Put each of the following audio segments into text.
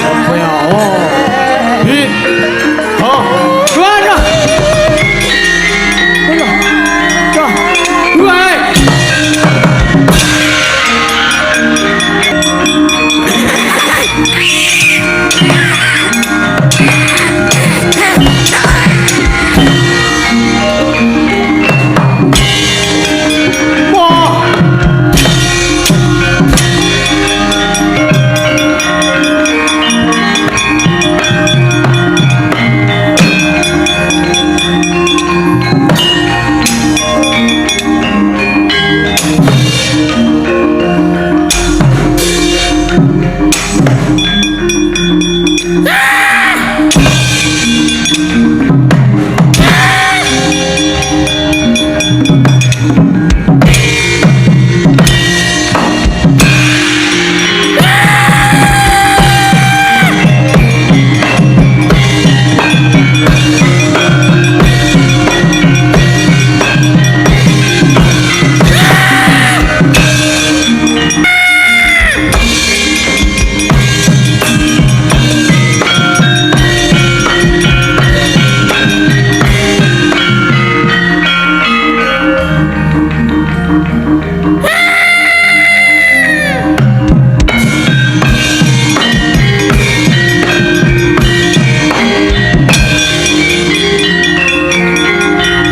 Apa ya? Oh. Hi. Oh. Waduh. Alah. Wah. Wah. Wah.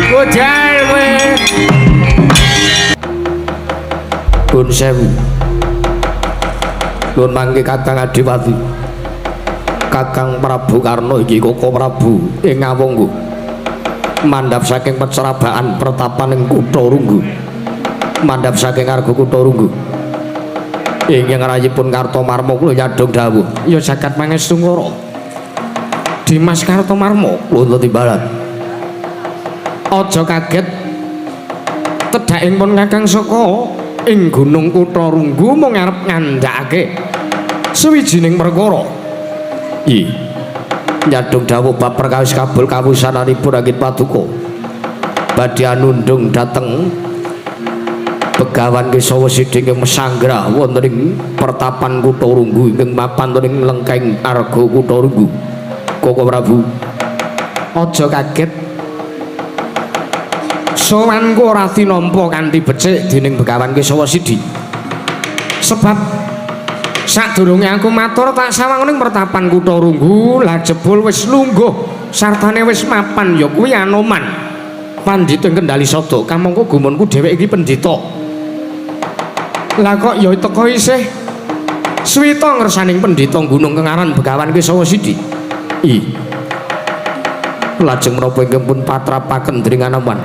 Budal kowe. Nuwun sewu. Nuwun mangke Kakang Adipati. Kakang Prabu Karna iki Koko Prabu ing Ngawangga. Mandhap saking pecerabaan pertapan ing Kutha Runggu. Mandhap saking arga Kutha Runggu. Ingkang rayipun Kartomarma kula nyadhong dawuh. Ya jagat pangestu ngara. Dimas Kartomarma kula timbalan. Aja kaget tedhaking pun Kakang saka ing Gunung Kutha Runggu mung arep ngandhakake sawijining perkara. I nyadhong dawuh bab perkawis kabul kawusananipun Angin Paduka badhe anundhung dhateng Begawan Kesawa Sidhi ingkang mesanggrah wonten ing pertapan Kutha Runggu ingkang mapan wonten ing lengkeng arga Kutha Runggu. Koko Prabu, aja kaget. Sowanku ora tinampa kanthi becik dening Begawan Kesawa Sidhi. Sebab sadurunge aku matur tak sawang ning pertapan Kutha Runggu, lah jebul wis lungguh sartane wis mapan ya kuwi Anoman. Pandhita ing Kendali Sada, kamangka gumunku dheweke iki pendhita. Lah kok ya teka isih suwita ngersaning pendhita gunung kang aran Begawan Kesawa Sidhi. I. Lajeng menapa ingkang pun patrapaken dening Anoman?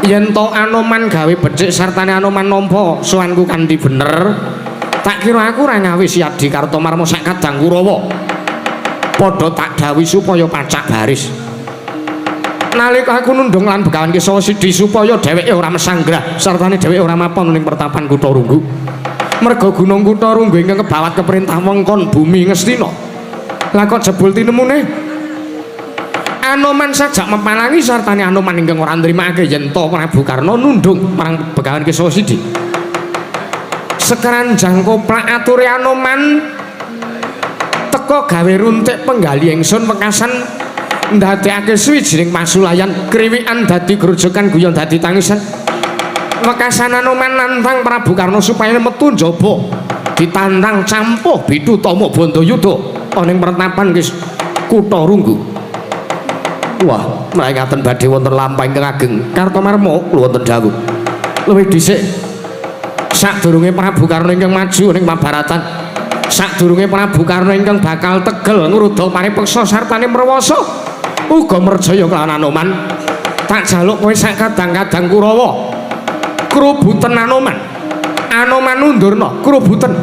Yen to Anoman gawe becik sartane Anoman nampa sowanku kanthi bener, tak kira aku ora ngawisi Adi Kartomarma sak kadang Kurawa. Padha tak dawuhi supaya pacak baris. Nalika aku nundung lan Begawan Kesawa Sidhi supaya dheweke ora mesanggrah sartane dheweke ora mapan ning pertapan Kutha Runggu. Merga Gunung Kutha Runggu ingkang kebawat keperintah wengkon bumi Ngastina. Lah kok jebul tinemune Anoman sajak mepalangi sartane Anoman ingkang ora nrimake yen to Prabu Karna nundung marang Begawan Kesawa Sidhi. Sekeranjang koplak ature Anoman teka gawe runtik penggali ingsun wekasan ndadekake suwijining pasulayan kriwikan dadi grojogan guyon dadi tangisan. Wekasan Anoman nantang Prabu Karna supaya metu njaba ditantang campuh Bidu Tama Bandayuda ana ing pertapan Kutha Runggu. Wah, menawi ngaten badhe wonten lampah ingkang ageng Kartomarma kula wonten dawuh. Luwih dhisik sadurunge Prabu Karna ingkang maju ning Mabaratan, sadurunge Prabu Karna ingkang bakal tegel ngruda paripeksa sartane mrewasa uga merjaya kelawan Anoman, tak jaluk kowe sak kadang-kadang Kurawa krubuten Anoman. Anoman undurna krubuten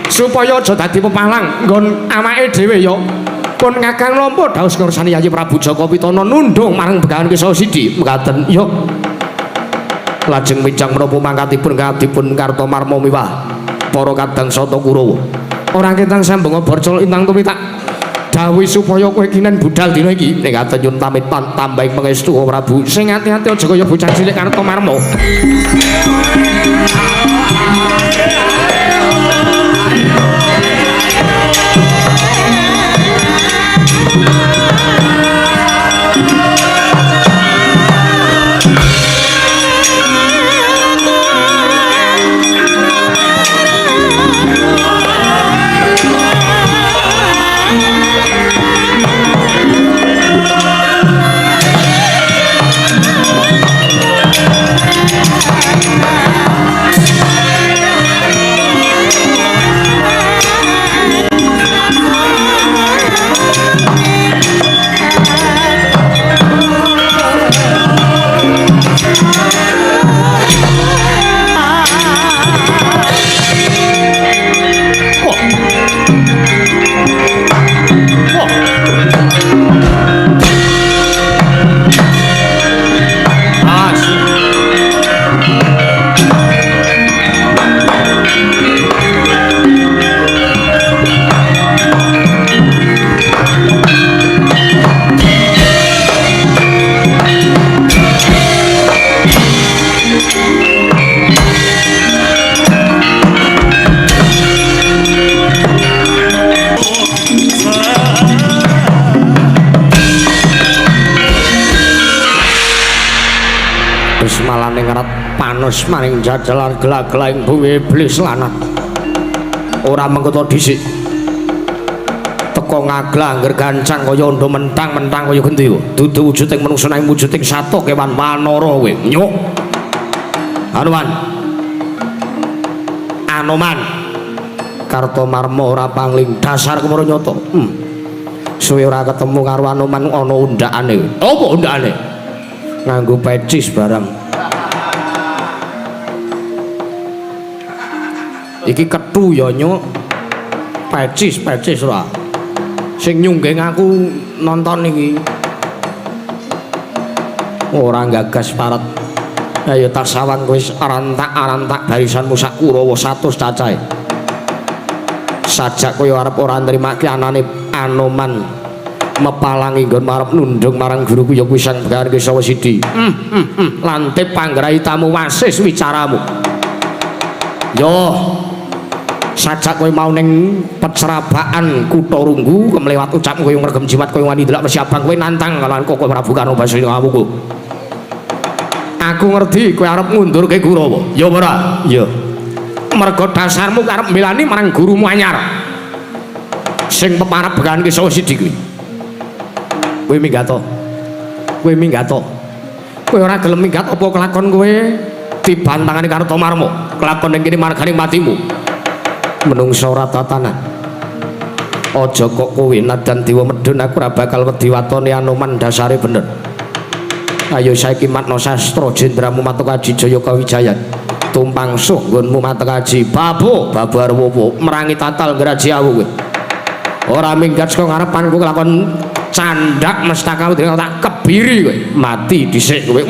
supaya aja dadi pepalang nggon awake dhewe ya. Pun Kakang nampa dawuh ngarsane Yayi Prabu Jaka Pitana nundung marang Begawan Kesawa Sidhi. Mekaten ya. Lajeng mincang menapa mangkatipun kadipun Kartomarma miwah para kadang sata Kurawa. Ora ketang sambung borcol intang tumitak dawuhi supaya kowe kinen budal dina iki. Nek ngaten nyuwun pamit tambahing pangestu Prabu. Sing ati-ati aja kaya bocah cilik Kartomarma. Ganos maring jajalan gelag-gelahing bumi iblis lanat. Ora mengkoto dhisik. Teko ngaglah angger gancang kaya ondo mentang-mentang kaya gendhe. Dudu wujuding manungsa nanging wujuding sato kewan wanara kowe. Nyuk. Hanuman. Anoman. Kartomarma ora pangling dasar kemoro nyata. Suwe ora ketemu karo Anoman ana undakane. Apa undakane? Nganggo pecis barang. Iki kethu ya nyuk. Pecis-pecis ora. Sing nyungging aku nonton iki. Ora gagas paret. Ayo tak sawang kowe arantak-arantak barisanmu sak Kurawa 100 cacahe. Sajak kowe arep ora nrimake anane Anoman mepalangi nggon marep nundung marang guruku ya kuwi Sang Begawan Kesawa Sidi. Lantip panggraitamu wasis wicaramu. Yo sajak kowe mau ning pecerabakan kutha Runggu kemlewat ucapmu kowe ngregem jimat kowe wani ndelok mesi abang kowe nantang kalawan Koko Prabu Karna Basri ngawuku. Aku ngerti kowe arep ngundurke Kurawa. Ya ora? Ya. Mergo dasarmu arep mbelani marang gurumu anyar. Sing peparab Begawan Kesawa Sidi kuwi. Kowe minggat to. Kowe minggat to. Kowe ora gelem minggat apa kelakon kowe dibantangane Kartomarma. Kelakon ning kene margane matimu. Menungsa ora tatanan. Aja kok kowe nadan dewa medhun aku ora bakal wedi watone Anoman dasare bener. Ayo saiki matna sastra jendramu Matekaji Jaya Kawijayan. Tumpang suh nggonmu Matekaji. Babu babu arwopo merangi tatal ngraji awu kowe. Ora minggat saka ngarepanku kelakon candhak mestaka tak kebiri kowe. Mati dhisik kowe.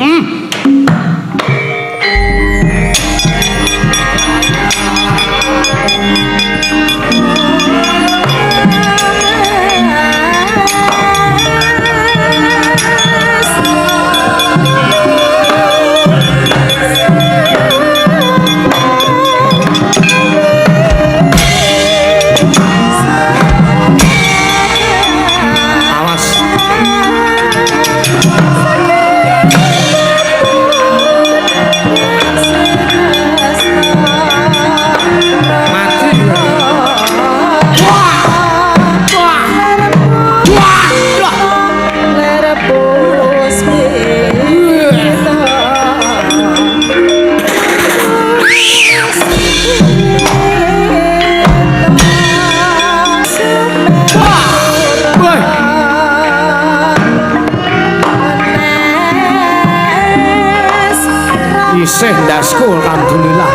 Isih ndasku alhamdulillah.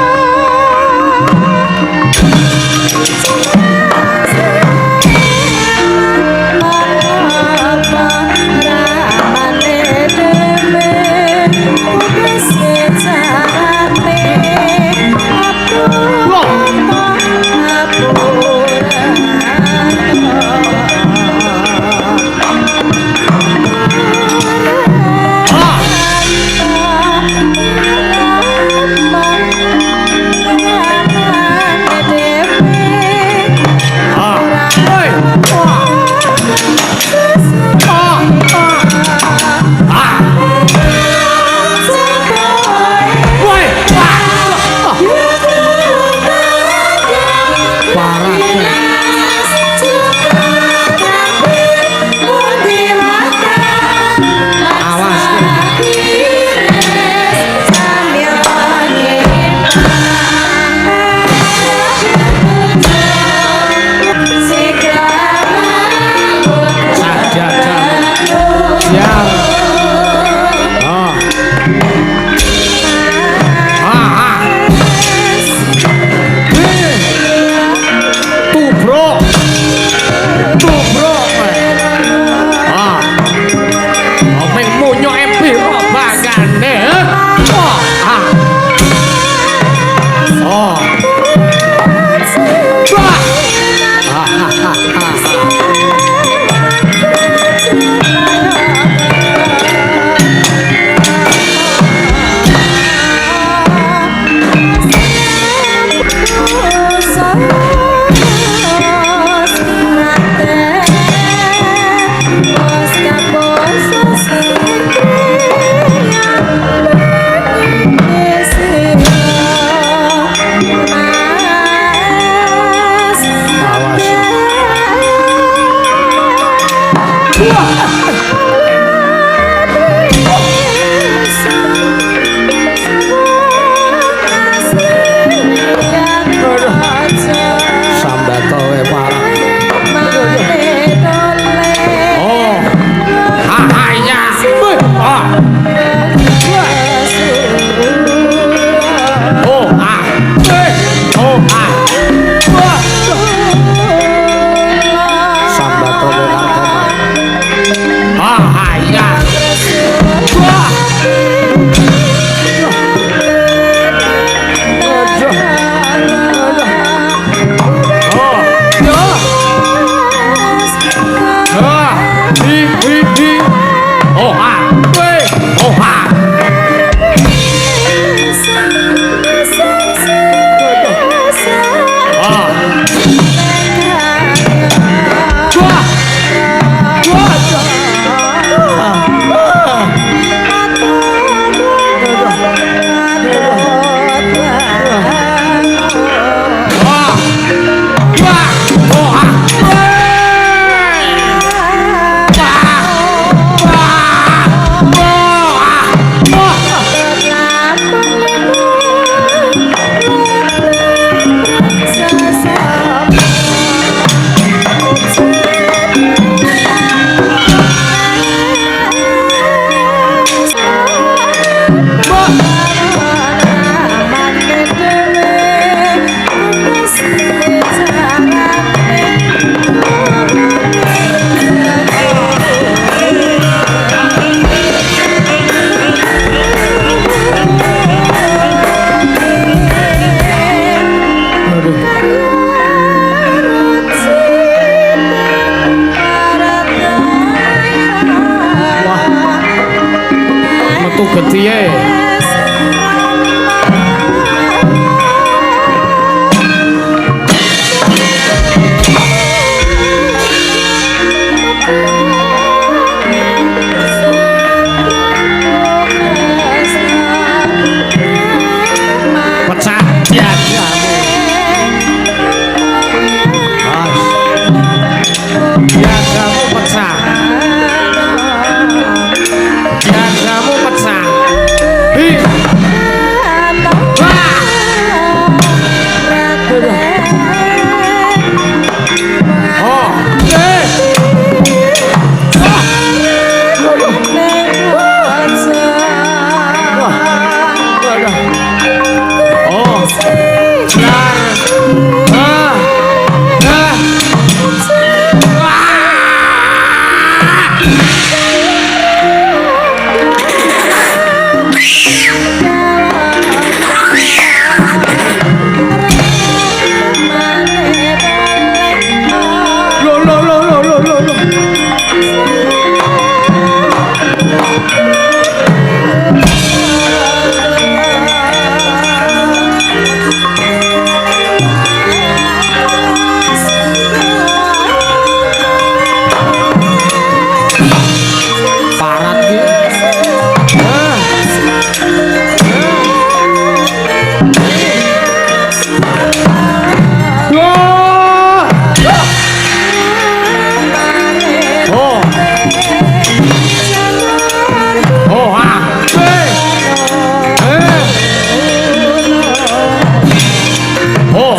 Mama.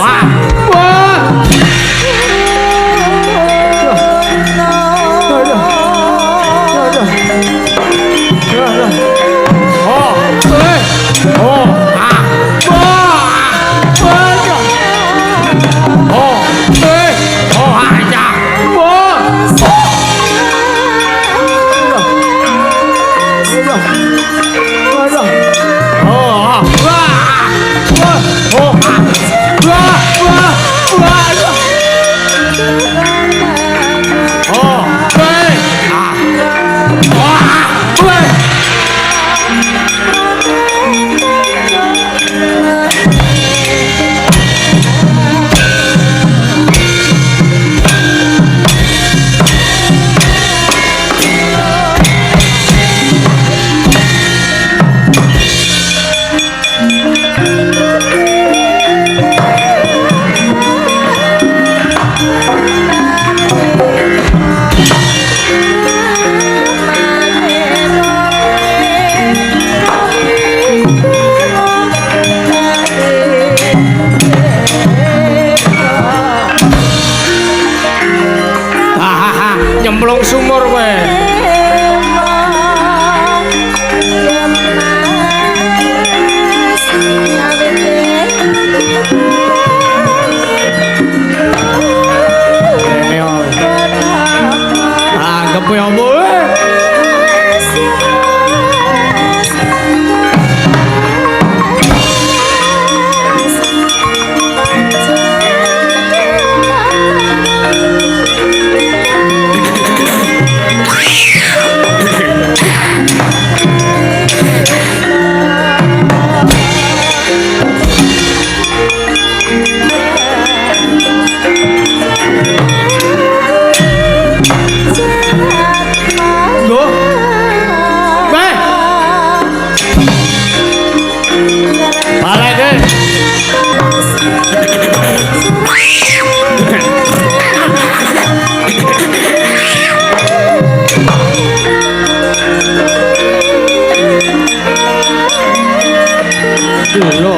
ah. Wah. Oh, eh. Oh, ah. Wah. Wah. Oh, eh. Oh, ah, ya. Wah. Oh, wah. Wah. Oh, ah. Wah, wah, wah. Oh, eh. Ah. Wah, wah. Hahaha, nyemplung sumur kowe. Rene yo. Ah, kepe opo? Lho. Weh. Baleke. Lho.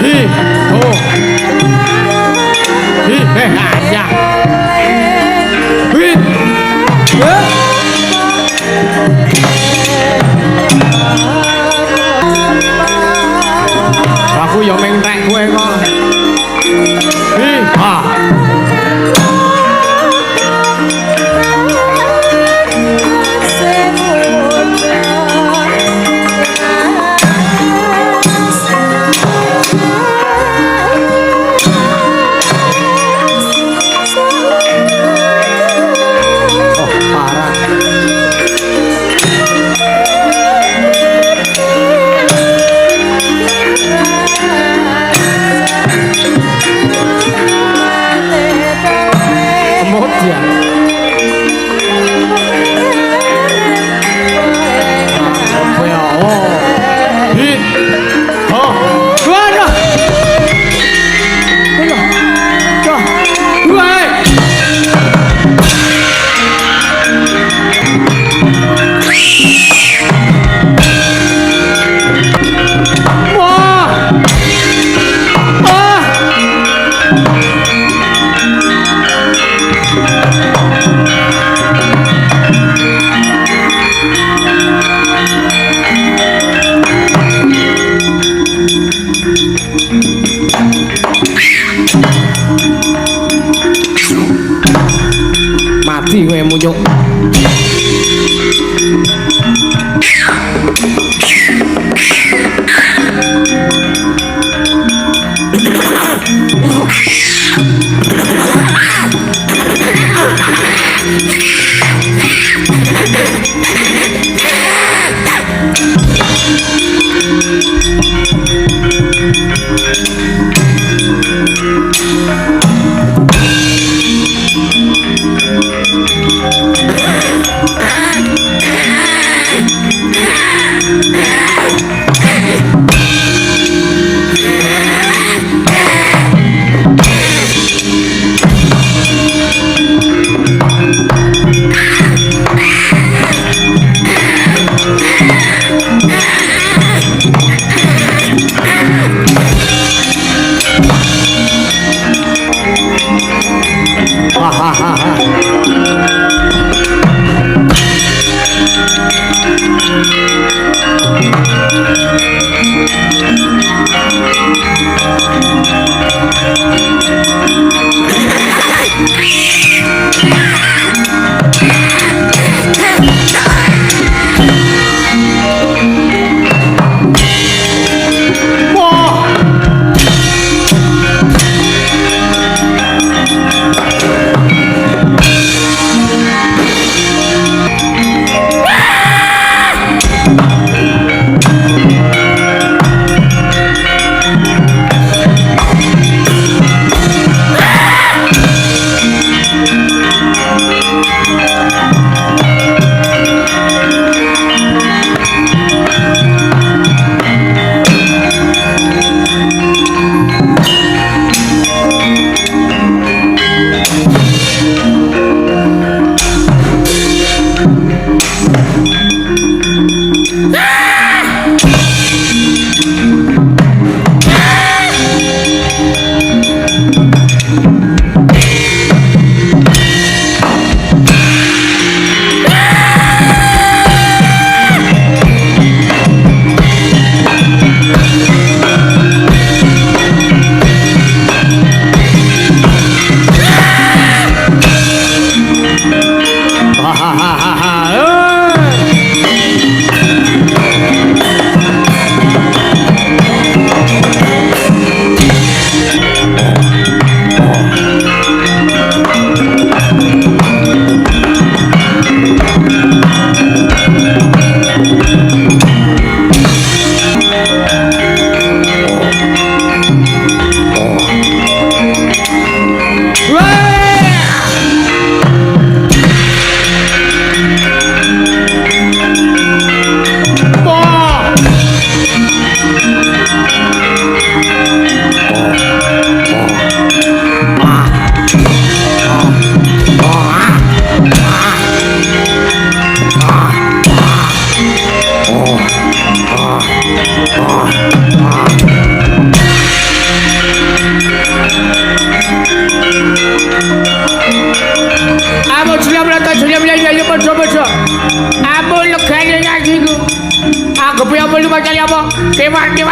Hi, ho. Hi, eh, ah, ya. Hi. Eh. Aku ya meng tek kowe kok. Hi, ha. Oh, parah.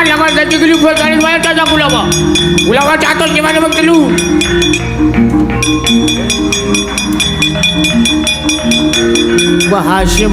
Lawan dadi kelubut kali wae tata kula apa. Kula catur gimana wong telu. Mbah Hasyim.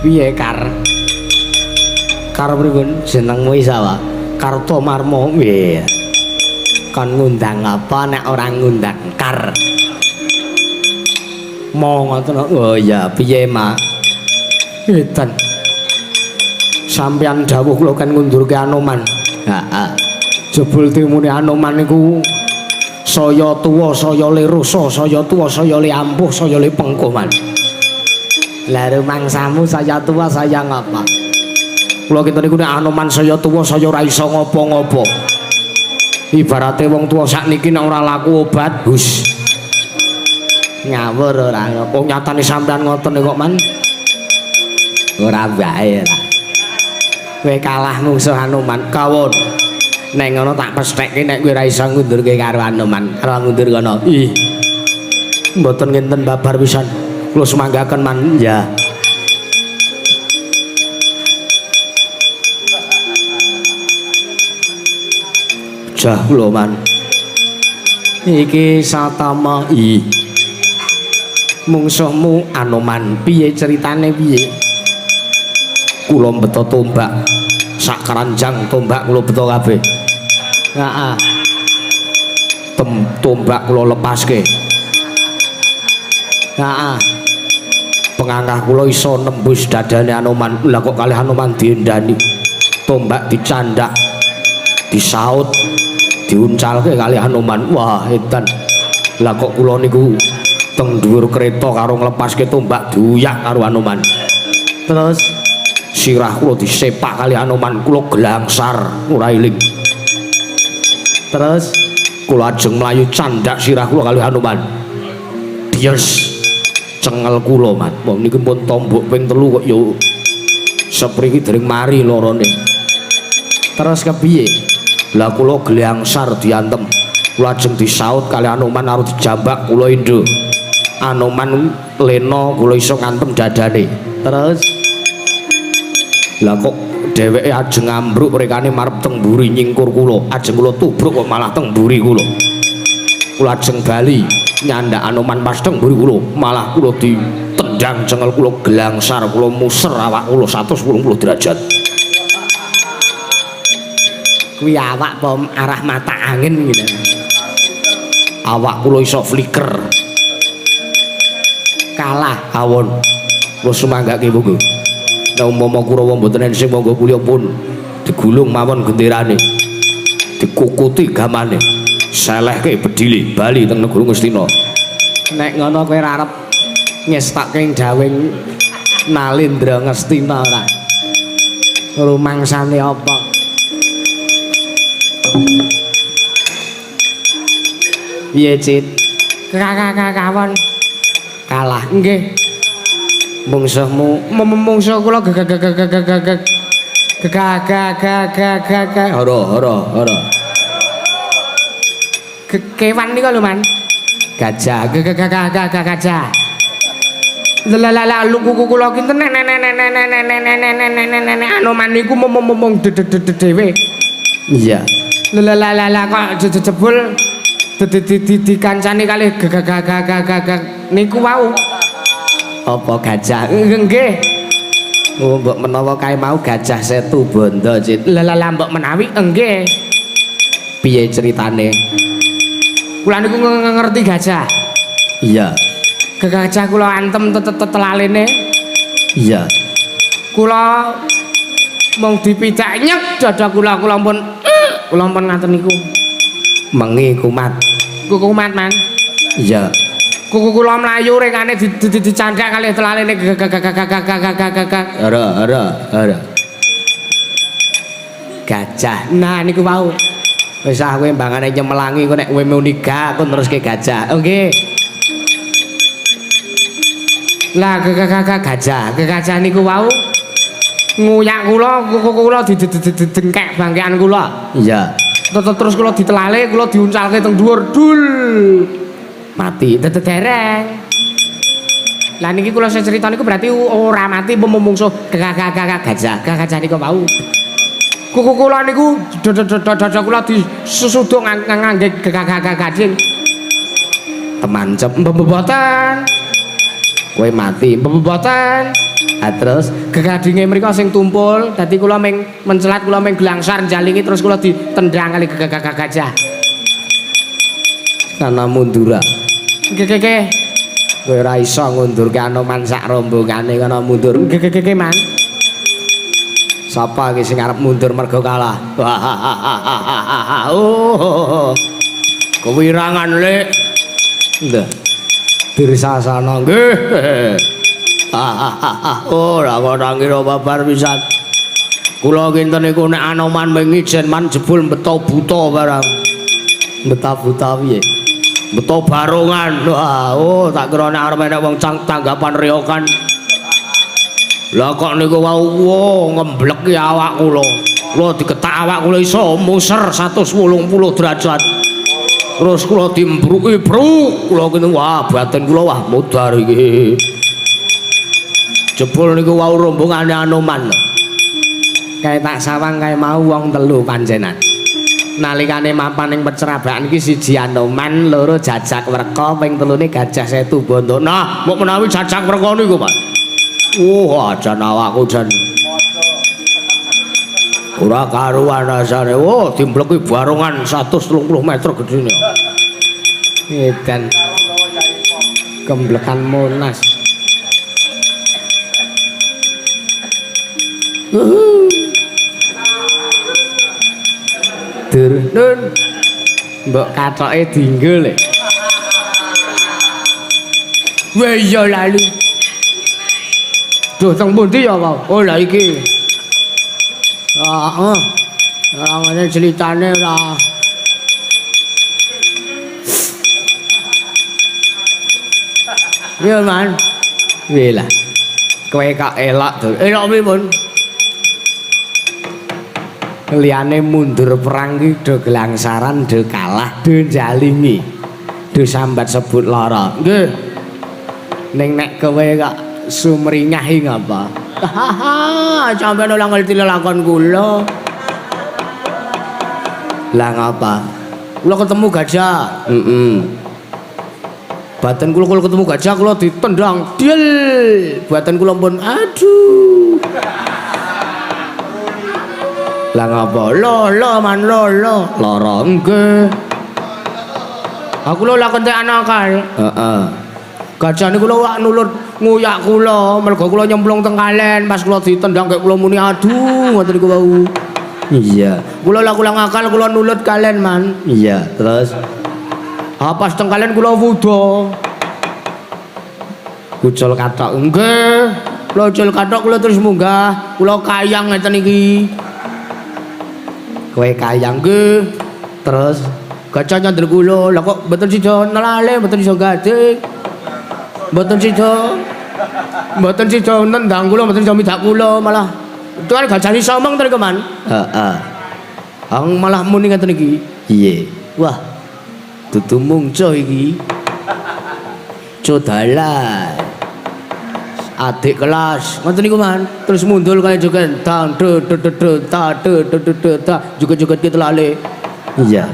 Piye Kar? Kar pripun jenengmu sapa? Kartomarmo. Nggih. Kon ngundang apa nek ora ngundang Kar? Mo ngoten. Oh iya, piye, Mak? Edan. Sampeyan dawuh kula kan ngundurke Anoman. Heeh. Jebul timune Anoman niku saya tuwa, saya lerusa, saya tuwa, saya le ampuh, saya le pengkuh, Man. Lah rumangsamu saya tuwa saya ngapa? Kula kinten niku nek Anoman saya tuwa saya ora iso ngopo-ngopo. Ibarate wong tuwa sakniki nek ora laku obat, hus. Ngawur ora. Kok nyatane sampean ngoten kok, Man? Ora bae ora. Kowe kalah mungsuh Anoman, kawon. Nek ngono tak pesthekke nek kowe ora iso ngundurke karo Anoman. Karo ngundur kono. Ih. Mboten ngenten babar pisan. Kula sumanggaken Man. Ya. Jah kula Man. Iki Satama. Ih. Mungsuhmu Anoman, piye ceritane piye? Kula beto tombak. Sak keranjang tombak kula beto kabeh. Heeh. Tombak kula lepaske. Heeh. Pengangkah kula iso nembus dadane Anoman. Lah kok kalih Anoman diendani. Tombak dicandak, disaut, diuncalke kalih Anoman. Wah, edan. Lah kok kula niku teng dhuwur kereta karo nglepaske tombak diuyak karo Anoman. Terus sirah kula disepak kalih Anoman, kula glangsar ora iling. Terus kula ajeng mlayu candak sirah kula kalih Anoman. Dies. Cengel kula, Man. Wong niki pun tombok ping 3 kok ya sepriki dereng mari lorone. Terus kepiye? Lah kula glangsar diantem. Kula ajeng disaut kalih Anoman karo dijambak kula indho. Anoman lena kula iso ngantem dadane. Terus lah kok dheweke ajeng ngambruk rekane marep teng mburi nyingkur kula. Ajeng kula tubruk kok malah teng mburi kula. Kula ajeng bali nyandak Anoman pas teng mburi kula, malah kula ditendang cengel kula glangsar, kula muser awak kula 180 derajat. Kuwi awak apa arah mata angin ngene. Awak kula iso flicker. Kalah awon. Kula sumanggake monggo. Nek umpama Kurawa mboten ensing monggo kula pun digulung mawon genderane. Dikukuti gamane. Selehke bedile bali teng negara Ngastina. Nek ngono kowe ora arep ngestake dawing Nalendra Ngastina ora? Rumangsane apa? Piye, Cit? Kawon. Kalah. Nggih. Mungsuhmu, mungsuh kula gagagagagagagagagagagag. Ora, ora, ora. Kewan niku lho, Man. Gajah, gagagagagagajah. Lah luku kula kinten nek nek nek nek nek nek nek nek nek nek nek Anoman niku mung dhewe. Iya. Lah lah lah kok jebul dikancani kalih gagagagagagag niku wau. Apa gajah? Nggih. Oh, mbok menawa kae mau Gajah Setu Bondo, Cit. Lah lah mbok menawi nggih. Piye ceritane? Kula niku ngerti gajah. Iya. Gajah kula antem tetelalene. Iya. Kula mung dipidak nyek dada kula, kula pun kula pun ngaten niku. Mengi kumat. Kumat, Man. Iya. Kuku kula mlayu rengane dicandhak kalih telalene gagagagagagagagag. Ora, ora, ora. Gajah. Nah niku wau. Wis ah kowe mbangane nyemelangi engko nek kowe muni gak aku neruske gajah. Oh nggih. Lah gagagagag gajah. Gajah niku wau nguyak kula, kuku kula didengkek bangkean kula. Iya. Terus kula ditelale, kula diuncalke teng dhuwur. Dul. Mati dereng. Lah niki kula saya cerita niku berarti ora mati mungsuh gagagagag gajah. Gajah niku wau. Kuku kula niku dada kula disusuduk ngangge gagagagag gading. Temancep mboten. Kowe mati mboten. Ha terus gegadinge mriku sing tumpul, dadi kula ming mencelat, kula ming glangsar njalingi terus kula ditendang kali gagagagag gajah. Kana mundura. Nggih nggih. Kowe ora iso ngundurke Anoman sak rombongane kana mundur. Nggih nggih Man. Sapa iki sing arep mundur mergo kalah? Oh. Kewirangan, Lek. Nggih. Dirsasana nggih. Oh, lah kok ora ngira babar pisan. Kula kinten niku nek Anoman mengijen man jebul beto buta barang. Beta buta piye? Beto barongan. Wah, oh tak kira nek arep enek wong tanggapan reokan. Lah kok niku wau wo ngembleki awak kula. Kula diketak awak kula iso muser 180 derajat. Terus kula dimbruki bruk. Kula kene wah batin kula wah mudar iki. Jebul niku wau rombongane Anoman. Kae tak sawang kae mau wong telu panjenan. Nalikane mapan ing pecerabakan iki siji Anoman, loro Jajak Werka, ping telune Gajah Setu Bondo. Nah, mbok menawi Jajak Werka niku, Pak. Wah, jan awakku jan. Ora karuan rasane. Wah, dimbleki barongan 130 meter gedene. Edan. Kemblekan Monas. Dur, nun. Mbok katoke dinggo le. Wah iya lali. Duh teng pundi ya, Pak? Oh lah iki. Heeh. Ora ngene ceritane ora. Piye, Man? Piye lah. Kowe kok elok, Dur. Elok pripun? Liyane mundur perang ki do gelangsaran, do kalah, do njalingi, do sambat sebut lara. Nggih. Ning nek kowe kok sumringah iki ngapa? Hahaha, sampeyan ora ngerti lelakon kula. Lah ngapa? Kula ketemu gajah. Heeh. Batin kula kula ketemu gajah kula ditendang. Diel. Batin kula pun aduh. Lah ngapa? Lo lo man lo lo. Lara nggih. Aku lho lah kentekan akal. Heeh. Gajah niku lho wak nulut nguyak kula, mergo kula nyemplung teng kalen pas kula ditendang kek kula muni aduh ngoten niku wau. Iya. Kula lah kula ngakal kula nulut kalen man. Iya, terus ha pas teng kalen kula wuda. Kucul kathok. Nggih. Kula ucul kathok kula terus munggah, kula kayang ngeten iki. Kowe kayang nggih. Terus gajah nyandel kula. Lah kok mboten sida nelale, mboten iso gading. Mboten sida. Mboten sida nendang kula, mboten sida midak kula malah. Itu kan gajah iso omong to niku, Man. Heeh. Ang malah muni ngeten iki. Piye? Wah. Dudu mungco iki. Codalan. Adik kelas ngoten niku, Man. Terus mundul kaya joget dang de de de de ta de de de de ta joget-joget ke telale. Iya.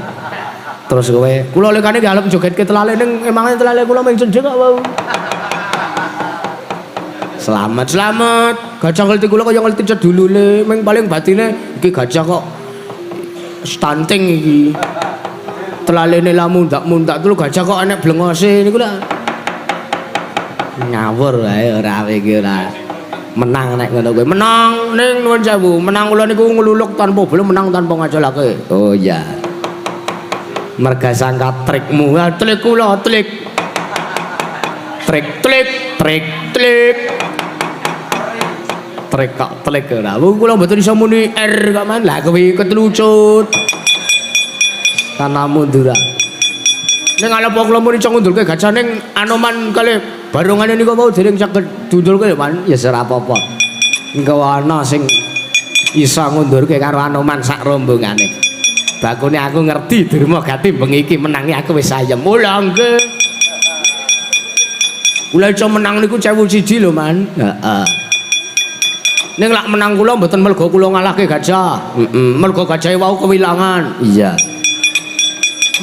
Terus kowe kula lekane nggih arep joget ke telale ning emangane telale kula mung cenjek kok wau. Selamat, selamat. Gajah ngerti kula kaya ngerti cedulule, ming paling batine iki gajah kok stunting iki. Telalene lah mundak-mundak terus gajah kok enek blengose niku lah. Ngawur wae ora iki ora. Menang nek ngono kuwi. Menang ning nuwun sewu, menang kula niku ngluluk tanpa bolo, menang tanpa ngaculake. Oh iya. Merga sangka trikmu, tlik kula tlik. Trik tlik trik tlik. Trik kok tlik ora. Wong kula mboten iso muni R kok man. Lah kuwi ketlucut. Kana mundur. Ning alep kula muni iso ngundulke gajah ning Anoman kalih barongane niku mau dereng saged diundulke lho, Man. Ya ora apa-apa. Engko ana sing iso ngundurke karo Anoman sak rombongane. Bakune aku ngerti Durma Gati bengi iki menangi aku wis ayem. Oh lha nggih. Kula iso menang niku 1001 lho, Man. Heeh. Ning lak menang kula mboten mergo kula ngalahke gajah. Heeh, mergo gajahe wau kewilangan. Iya.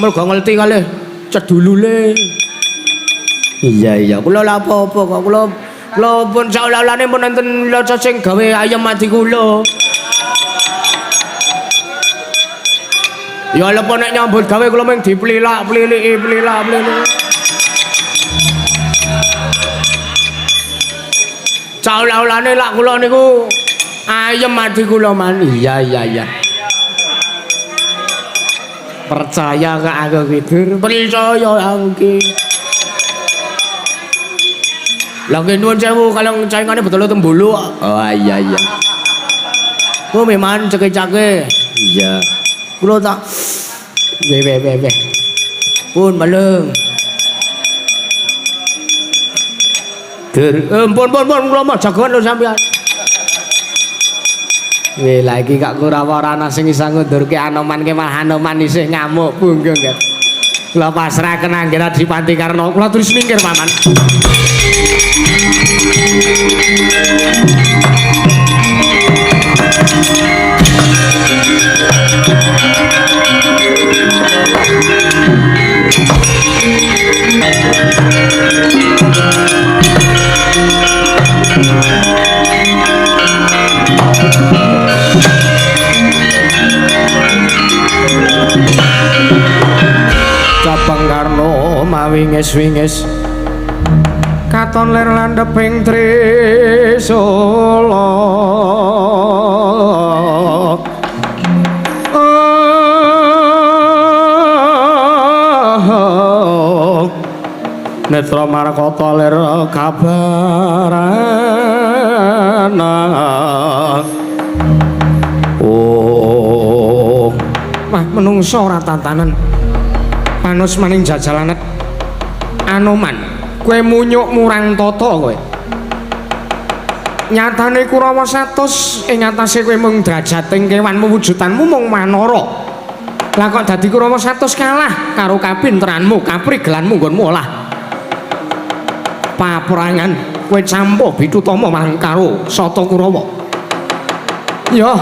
Mergo ngerti kalih cedulule. Iya iya, kula lha apa-apa kok kula kula pun saolah-olahne pun enten laca sing gawe ayem ati kula. Ya lepo nek nyambut gawe kula mung diplilak-pliliki, plilak-plilik. Saolah-olahne lak kula niku ayem ati kula, Man. Iya iya iya. Percaya kok aku ki, Dur. Percaya aku ki. Lah nggih nuwun sewu kaleng caingane betul tembulu. Oh iya iya. Ku memang ceke-cake. Iya. Kula tak weh weh weh weh. Pun maleng. Dur, pun pun pun kula mah jagoan lho sampean. Weh lha iki kok Kurawa ora ana sing iso ngundurke Anoman ki malah Anoman isih ngamuk punggung nggih. Kula pasrahaken anggene Adipati Karna. Kula terus minggir, Paman. Cabang Karna mawinges-winges katon lir landheping trisula. Netra markata lir kabarana. Oh, wah menungso ora tatanan. Panus maning jajalanet Anoman, kowe munyuk murang tata kowe. Nyatane Kurawa 100 ing atase kowe mung drajating kewan wujudanmu mung manara. Lah kok dadi Kurawa 100 kalah karo kapinteranmu, kaprigelanmu nggonmu olah. Paprangan kowe campuh bitutama marang karo Sata Kurawa. Ya,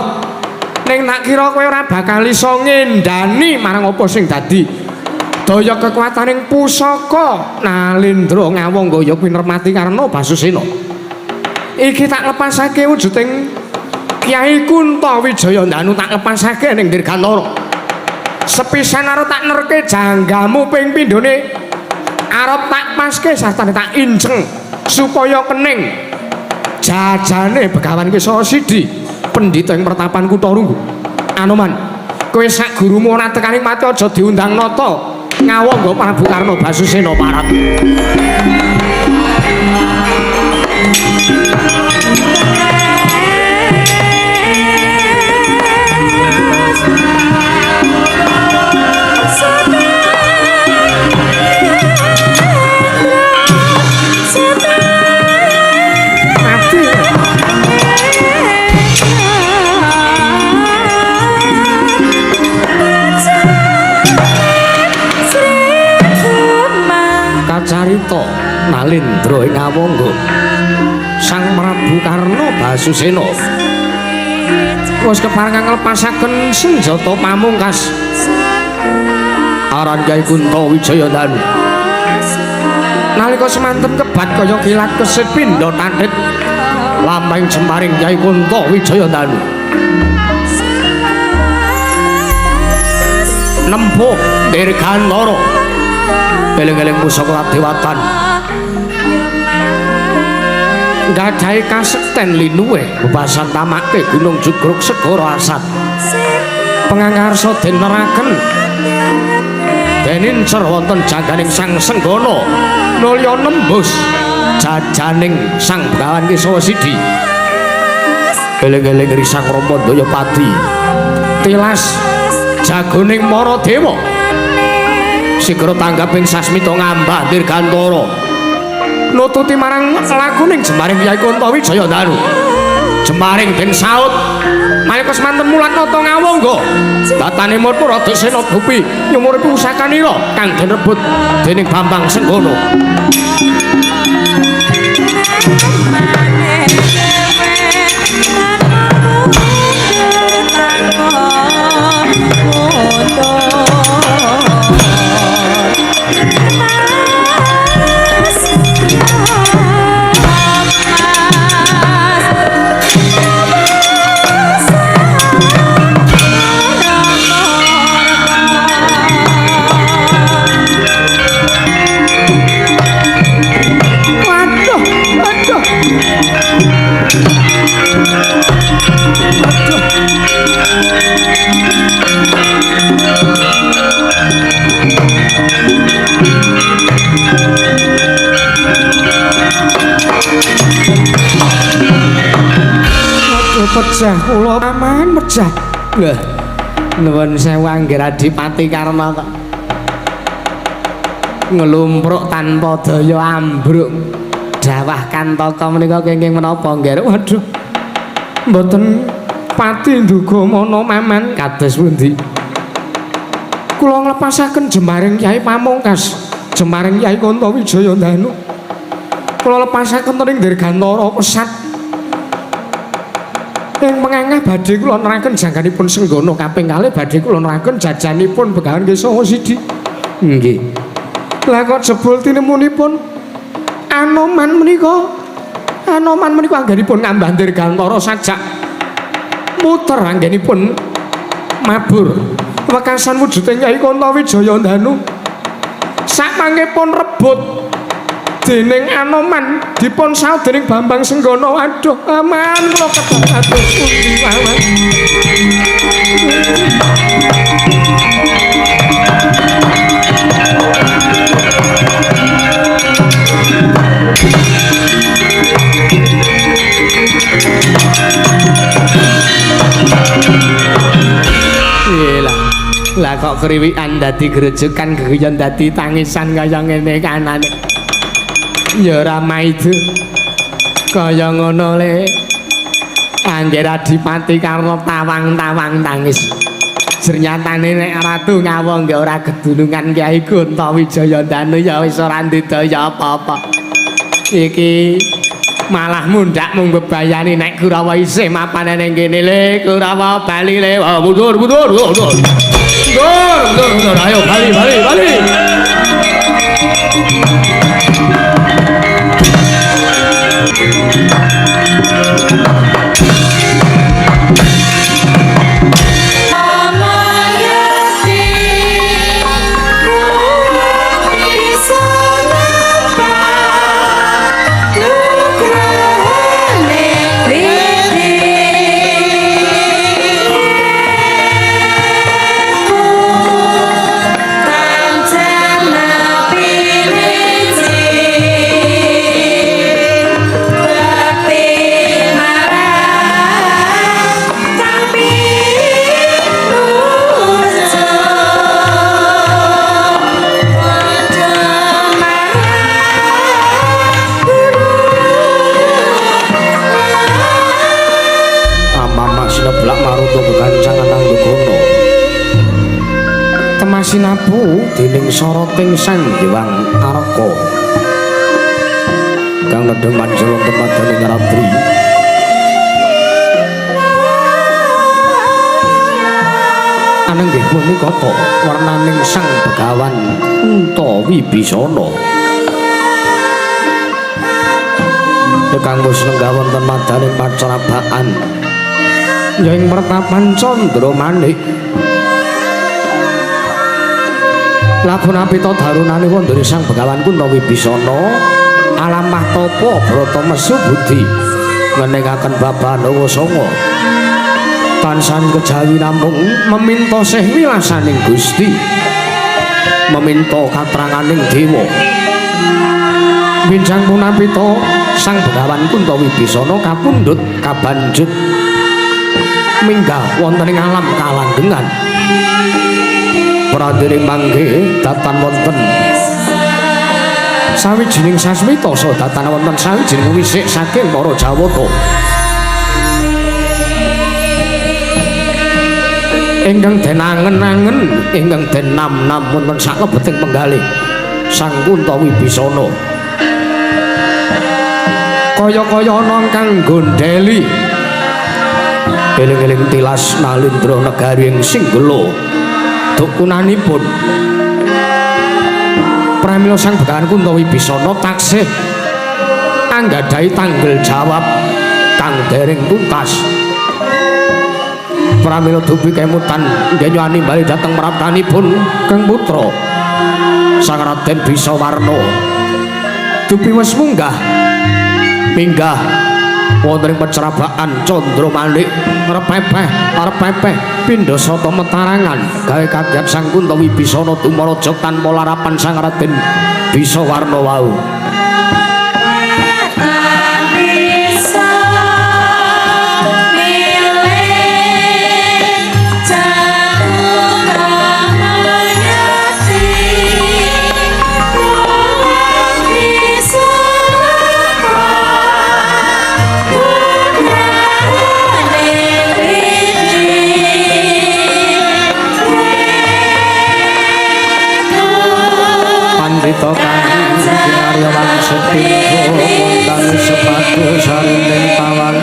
ning tak kira kowe ora bakal iso ngendani marang apa sing dadi daya kekuataning pusaka Nalendra Ngawangga ya kuwi Nermati Karna Basusena. Iki tak lepasake wujuding Kyai Kunta Wijaya Ndanu tak lepasake ning Dirgantara. Sepisan arep tak nerke janggamu ping pindhone arep tak paske sartane tak inceng supaya kening jajane Begawan Kisara Sidi pendhita ing pertapan Kutha Runggu. Anoman, kowe sak gurumu ora tekaning mati aja diundang nata Ngawangga Prabu Karna Basusena parat. Mati. Kacarita Nalendra ing Awangga Sang Prabu Karna Basusena wis keparengan nglepasaken senjata pamungkas aran Kyai Kunta Wijaya Ndanu. Nalika semanten kebat kaya kilat kesit pindha tandhit Lampahing jemaring Kyai Kunta Wijaya Danu. Nempuh Dirgantara. Eling-eling pusaka kadewatan. Gadhahi kasekten linuwih bebasan tamake Gunung Jugruk Segara Asat. Pengangarsa den neraken denincer wonten jangganing Sang Senggana nulya nembus jajaning Sang Begawan Kesawa Sidi. Eling-eling risang Rama Dayapati tilas jagoning Maradewa. Sigra tanggaping sasmita ngambah Dirgantara nututi marang lakuning jemaring Kyai Kunta Wijaya Danu. Jemaring den saut maneka semanten mulat nata ngawangga datane murpa Radasena Gupi nyumuripi pusakanira kang den rebut dening Bambang Senggana. Pecah kula aman pecah. Lho, nuwun sewu anggir Adipati Karna kok nglumpruk tanpa daya ambruk. Dawah kantaka menika kenging menapa nggih? Waduh. Mboten pati nduga mana maman kados pundi. Kula nglepasaken jemaring Kyai Pamungkas, jemaring Kyai Kunta Wijaya Danu. Kula lepasaken ing Dirgantara pesat. Ing mengangah badhe kula neraken jangganipun Senggana kaping kalih badhe kula neraken jajanipun Begawan Kesawa Sidi. Nggih. Lah kok jebul tinemunipun Anoman menika. Anoman menika anggenipun ngambah Dirgantara sajak muter anggenipun mabur. Wekasan wujuding Kyai Kunta Wijaya Danu sakmangkipun rebut dening Anoman dipun saut dening Bambang Senggana. Aduh aman kula ketok aduh pundi mawon. Lah lah kok kriwikan dadi grejekan geguyon dadi tangisan kaya ngene kanane. Ya ora maido kaya ngono le. Anggir Adipati Karna tawang-tawang tangis. Jernyatane nek Ratu Ngawangga ora gedunungan Kyai Kunta Wijaya Danu ya wis ora ndidaya apa-apa. Iki malah mundhak mung bebayani nek Kurawa isih mapane ning kene le. Kurawa bali le. Oh, mundur mundur mundur. Mundur mundur mundur ayo bali bali bali. Sinapu dening soroting Sang Hyang Arka kang nedheng manjala temadaning ratri. Anenggih punika ta wernaning Sang Begawan Unta Wibisana. Kang wis lenggah wonten madaning pacrabaan ya ing mertapan Candra Manik. Lamun apita darunane wondene Sang Begawan Kunta Wibisana alamah tapa brata mesu budi ngeningaken babahan Nawa Sanga tansan kejawi namung meminta sih wilasaning Gusti, meminta katranganing dewa. Binjang punapita Sang Begawan Kunta Wibisana kapundhut kabanjut minggah wonten ing alam kalanggengan. Pradene mangke datan wonten sawijining sasmita saha datan wonten sawijining wisik saking para Jawata. Ingkang den angen-angen, ingkang den nam-nam wonten saklebeting penggalih Sang Kunta Wibisana. Kaya-kaya ana kang gondheli eling-eling tilas nalindra negari ing Singgela dukunanipun. Pramila Sang Begawan Kunta Wibisana taksih anggadhahi tanggel jawab kang dereng tuntas. Pramila dupi kemutan ngenyani bali dhateng praptanipun Kang Putra Sang Raden Bisawarna. Dupi wis munggah minggah wonten ing pecrabaan Candra Manik repepeh repepeh pindha sata metarangan gawe kaget Sang Kunta Wibisana tumaraja tanpa larapan Sang Raden Bisawarna wau. Pandita kang kinarya wangsit pindha wonten sepatu sarinding tawang.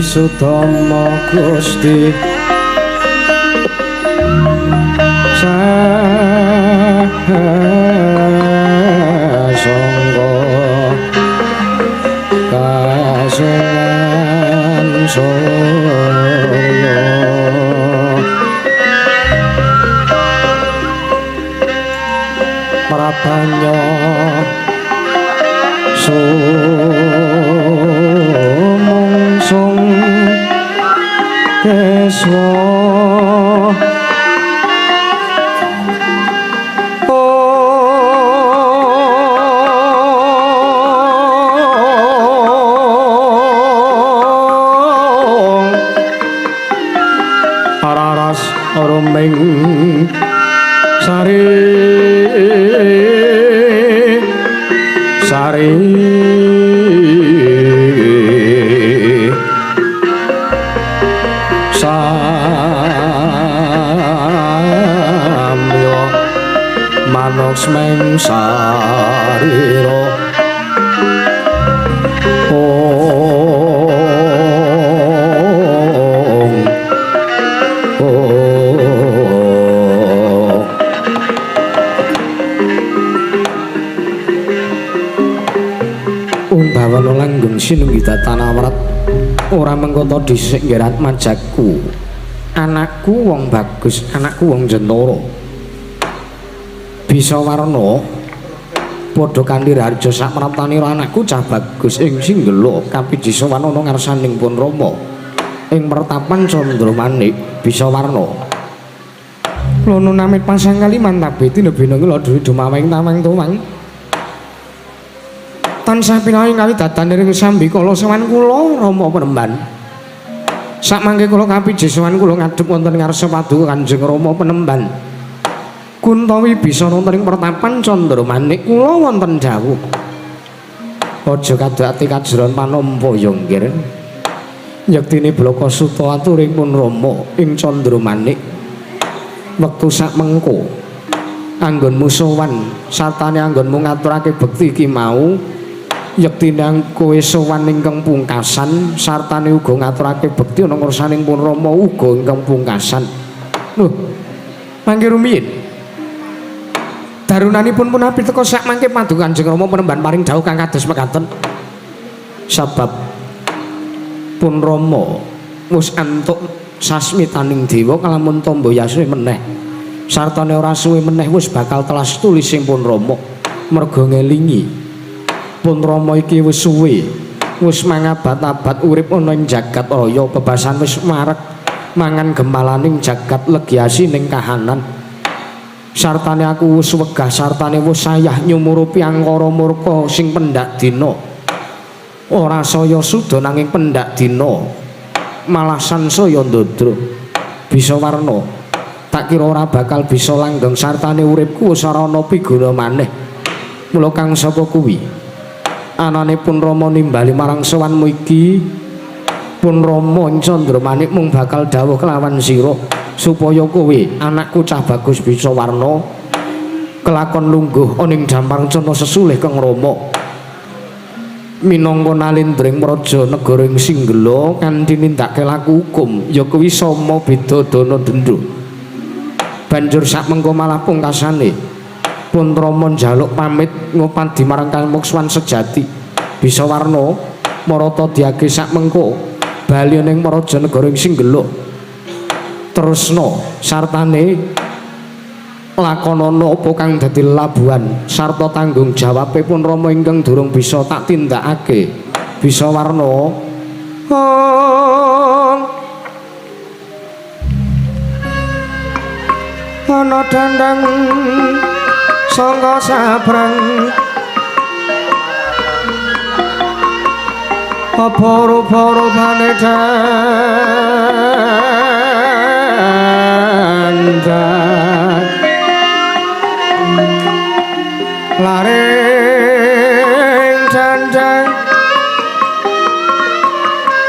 Sudama Gusti sangga kasungan surya prabanya sumungsung keswa araras ruming sari sari samya manuksmeng sarira. Ong ong Sinunggi Tanawrat ora mengkoto dhisik nggih majaku. Anakku wong bagus, anakku wong jentara. Bisa warna padha kanthi raharja sakmraptanira anakku cah bagus ing Singgela kapiji sowan ana ngarsaning pun Rama ing mertapan Candramanik bisa warna. Lono namit pasang kaliman tabe tinebina kula dhewe dumaweng tawang tuwang. Tansah pinawi kawidatan ing sambikala sowan kula Rama Penemban. Sakmangke kula kapiji sowan kula ngadhep wonten ngarsa paduka Kanjeng Rama Penemban. Kuntawi bisa wonten ing pertapan Candramanik kula wonten dawuh. Aja kadhati kajeron panampa ya nggir. Yektine Blaka Suta aturing pun Rama ing Candramanik. Wektu sakmengko anggonmu sowan sartane anggonmu ngaturake bekti iki mau yektine kowe sowan ingkang pungkasan sartane uga ngaturake bekti ana ngarsaning pun Rama uga ingkang pungkasan. Lho, mangke rumiyin. Darunanipun punapi teka sakmangke paduka Kanjeng Rama Penemban paring dawuh kang kados mekaten. Sabab pun Rama wis antuk sasmitaning dewa kalamun tamba yaswe meneh. Sartane ora suwe meneh wis bakal telas tulising pun Rama merga ngelingi. Pun Rama iki wis suwe, wis mangabad-abad urip ana ing jagat raya, bebasan wis marek mangan gemalaning jagat legi asining kahanan. Sartane aku wis wegah, sartane wis sayah nyumurupi angkara murka sing pendak dina. Ora saya suda nanging pendak dina malah sansaya ndodro. Bisa warna tak kira ora bakal bisa langgeng sartane uripku wis ora ana piguna maneh. Mula kang sapa kuwi anane pun Rama nimbali marang sowanmu iki, pun Rama Candramanik mung bakal dawuh kelawan sira supaya kowe anakku cah bagus bisa warna kelakon lungguh ana ing Jampang Cana sesulih Kang Rama minangka nalindring praja negara ing Singgela kanthi nindakake laku hukum ya kuwi sama beda dana denda. Banjur sakmengko malah pungkasane pun Rama njaluk pamit ngupadi marang kamuksuhan sejati. Bisa warna marata diage sakmengko bali ning praja negara ing Singgela. Terusno sartane lakonana apa kang dadi labuhan sarta tanggung jawabe pun Rama ingkang durung bisa tak tindakake. Bisa warna ana dandang sangka sabrang apa rupa-rupane dandang laring dandang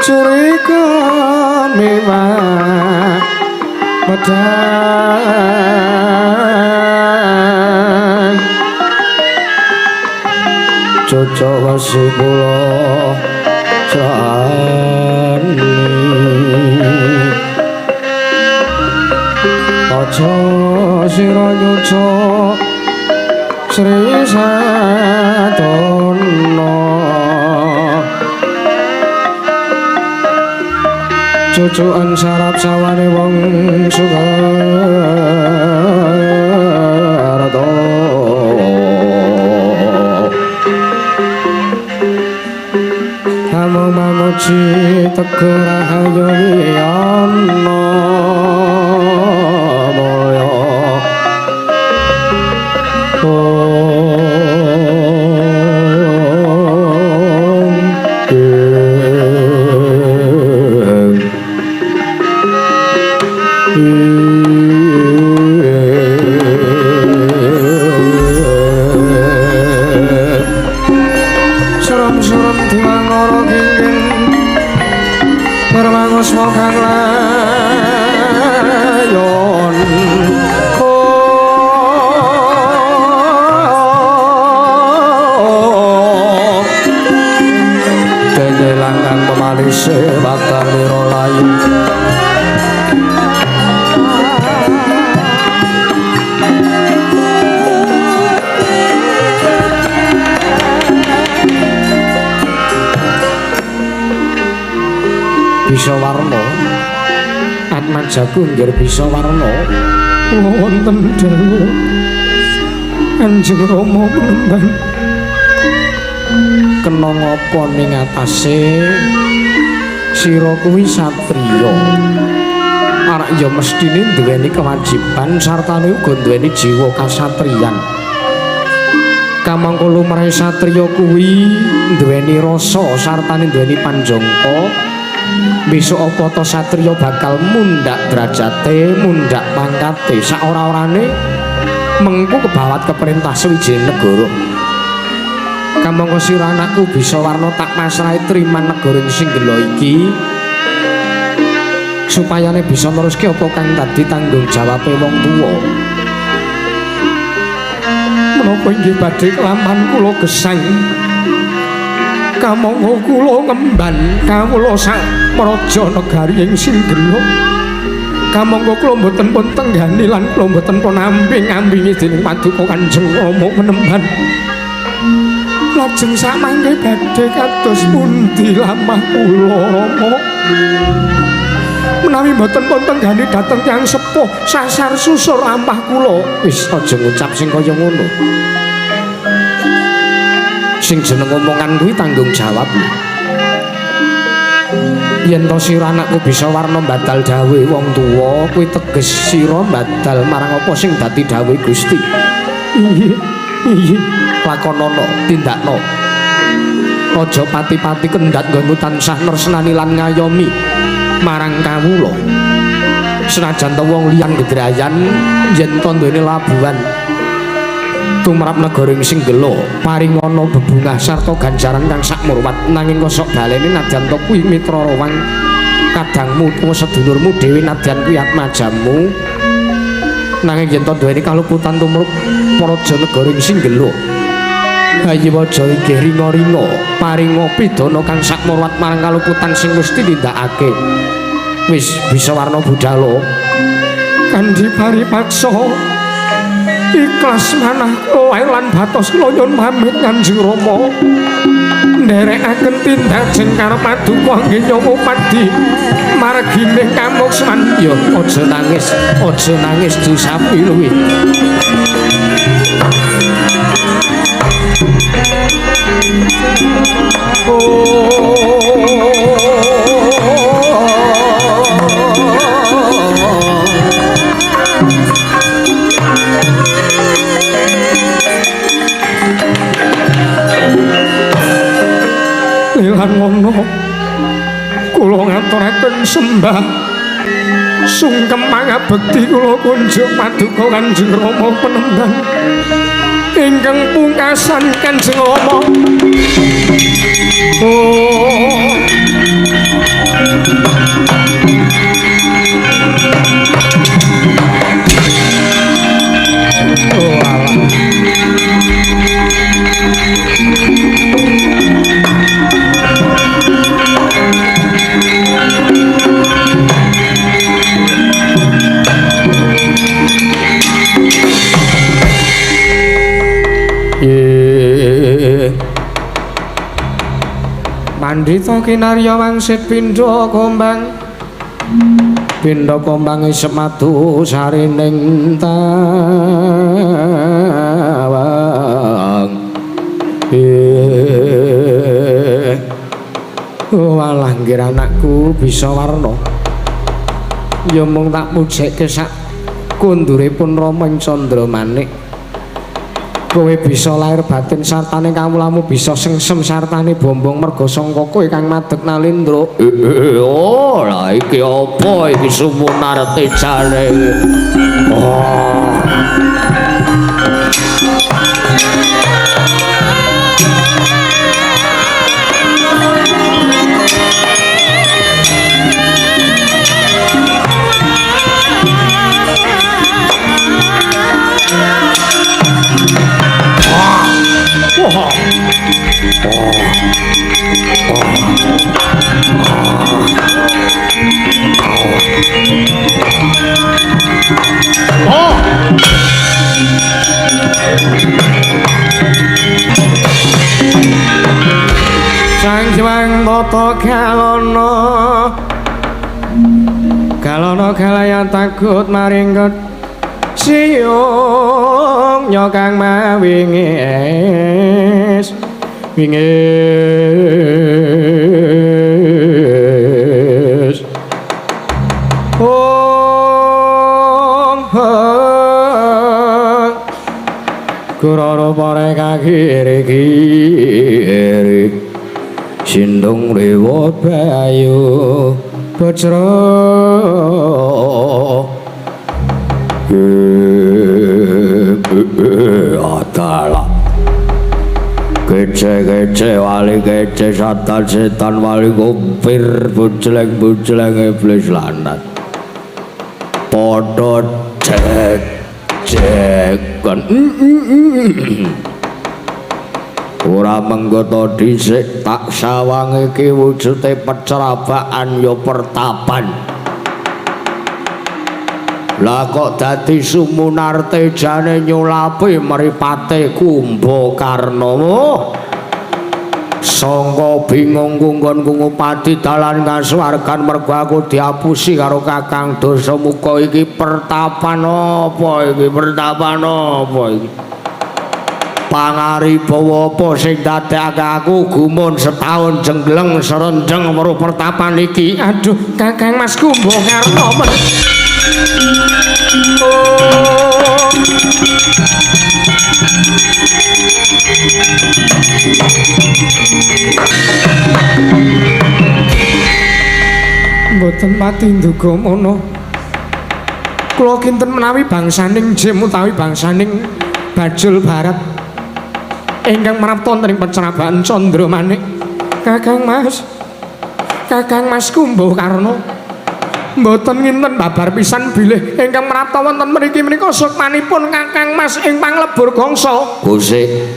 curiga mewah medang cocok wasi kula jani aja sira nyucuk Sri Satana cucukan sarap sawane wong Sukarto Amung mamuji teguh rahayu wiyana mulya. Om Serem-serem diwangara kingging permangusma kang layon. Dene langkang pemalise watanira layu. Atmajaku nggir bisa warna. Kula wonten dawuh Kanjeng Rama Panembahan. Kena ngapa ning atase sira kuwi satriya. Arak ya mesthine duweni kewajiban sartane uga duweni jiwa kasatriyan. Kamangka lumrahe satriya kuwi duweni rasa sartane duweni panjangka. Besok apa ta satriya bakal mundhak derajate, mundhak pangkate, saora-orane mengku kebawat keperintah suwijining negara. Kamangka sira anakku bisa warna tak pasrahi triman negara ing Singgela iki supayane bisa neruske apa kang dadi tanggung jawabe wong tuwa. Menapa inggih badhe kelaman kula gesang? Kamangka kula ngemban kawula sak praja negari ing Singgela. Kamangka kula mboten pun tenggani lan kula mboten pun amping-ampingi dening paduka Kanjeng Rama Panembahan. Lajeng samangke badhe kados pundi lamah kula Rama? Menawi mboten pun tenggani dhateng tiyang sepuh sasar susur lampah kula. Wis aja ngucap sing kaya ngono. Sing jeneng omongan kuwi tanggung jawab lho. Yen to sira anakku bisa warna mbadal dawuhe wong tuwa, kuwi teges sira mbadal marang apa sing dadi dawuhe Gusti. Iya, iya, lakonono, tindakno. Aja pati-pati kendhat nggonmu tansah nresnani lan ngayomi marang kawula. Senajan to wong liyan gedrayan yen to duweni labuhan tumrap negara ing Singgela paringana bebungah sarta ganjaran kang sakmurwat, nanging kosok balene nadyan to kuwi mitra rawang kadangmu utawa sedulurmu dhewe nadyan kuwi atmajamu, nanging yen to duweni kaluputan tumrap praja negara ing Singgela hayiwaja inggih ringa-ringa paringa pidana kang sakmurwat marang kaluputan sing mesti tindakake. Wis bisa warna budhalo kandhi paripaksa ikhlas manah kula lan batos kula nyuwun pamit Kanjeng Rama nderekaken tindak jengkar paduka nggih nyawa padi margining kamuksman. Ya aja nangis, aja nangis dusapi luwih. Lan ngono kula ngaturaken sembah sungkem pangabekti kula kunjuk paduka Kanjeng Rama Panembahan ingkang pungkasan Kanjeng Rama. Oh. Oh alah. Pandhita kinarya wangsit pindha kombang, pindha kombang isep madu sarining tawang. Walah nggih anakku bisa warna. Ya mung tak pujekke sak kundure pun Rama ing Candramanik. Kowe bisa lahir batin sartane kawulamu bisa sengsem sartane bombong merga sangka kowe kang madeg Nalindra. Oh, lah iki apa iki sumunarte jane. Oh. Sang Hyang Tata Kalana Galana galaya takut maring siyung nyokang mawingis wingis. Om heng kurara pare kagiri kiri sindung rewa bayu bajra adalah kece-kece wali kece satan setan wali kumpir bujeleng-bujeleng iblis lanat padha cek-cekan. Ora menggoto dhisik tak sawang iki wujude pecerabakan ya pertapan. Lah kok dadi sumunarte jane nyulapi mripate Kumbakarna. Sangka bingung kunggon kungupati dalan kasuwargan mergo aku diapusi karo Kakang Dasamuka iki pertapan apa iki pertapan apa iki. Pangaribawa apa sing dadekake aku gumun setahun jenggleng serenjeng weruh pertapan iki. Aduh Kakang Mas Kumbakarna. Oh. Mboten pati nduga mono. Kula kinten menawi bangsaning Jim utawi bangsaning Bajul Barat ingkang marapta wonten ing pecerabahan Candramanik. Kakang Mas, Kakang Mas Kumbakarna mboten nginten babar pisan bilih ingkang marapta wonten mriki menika sukmanipun Kakang Mas ing panglebur gangsa. Gusik.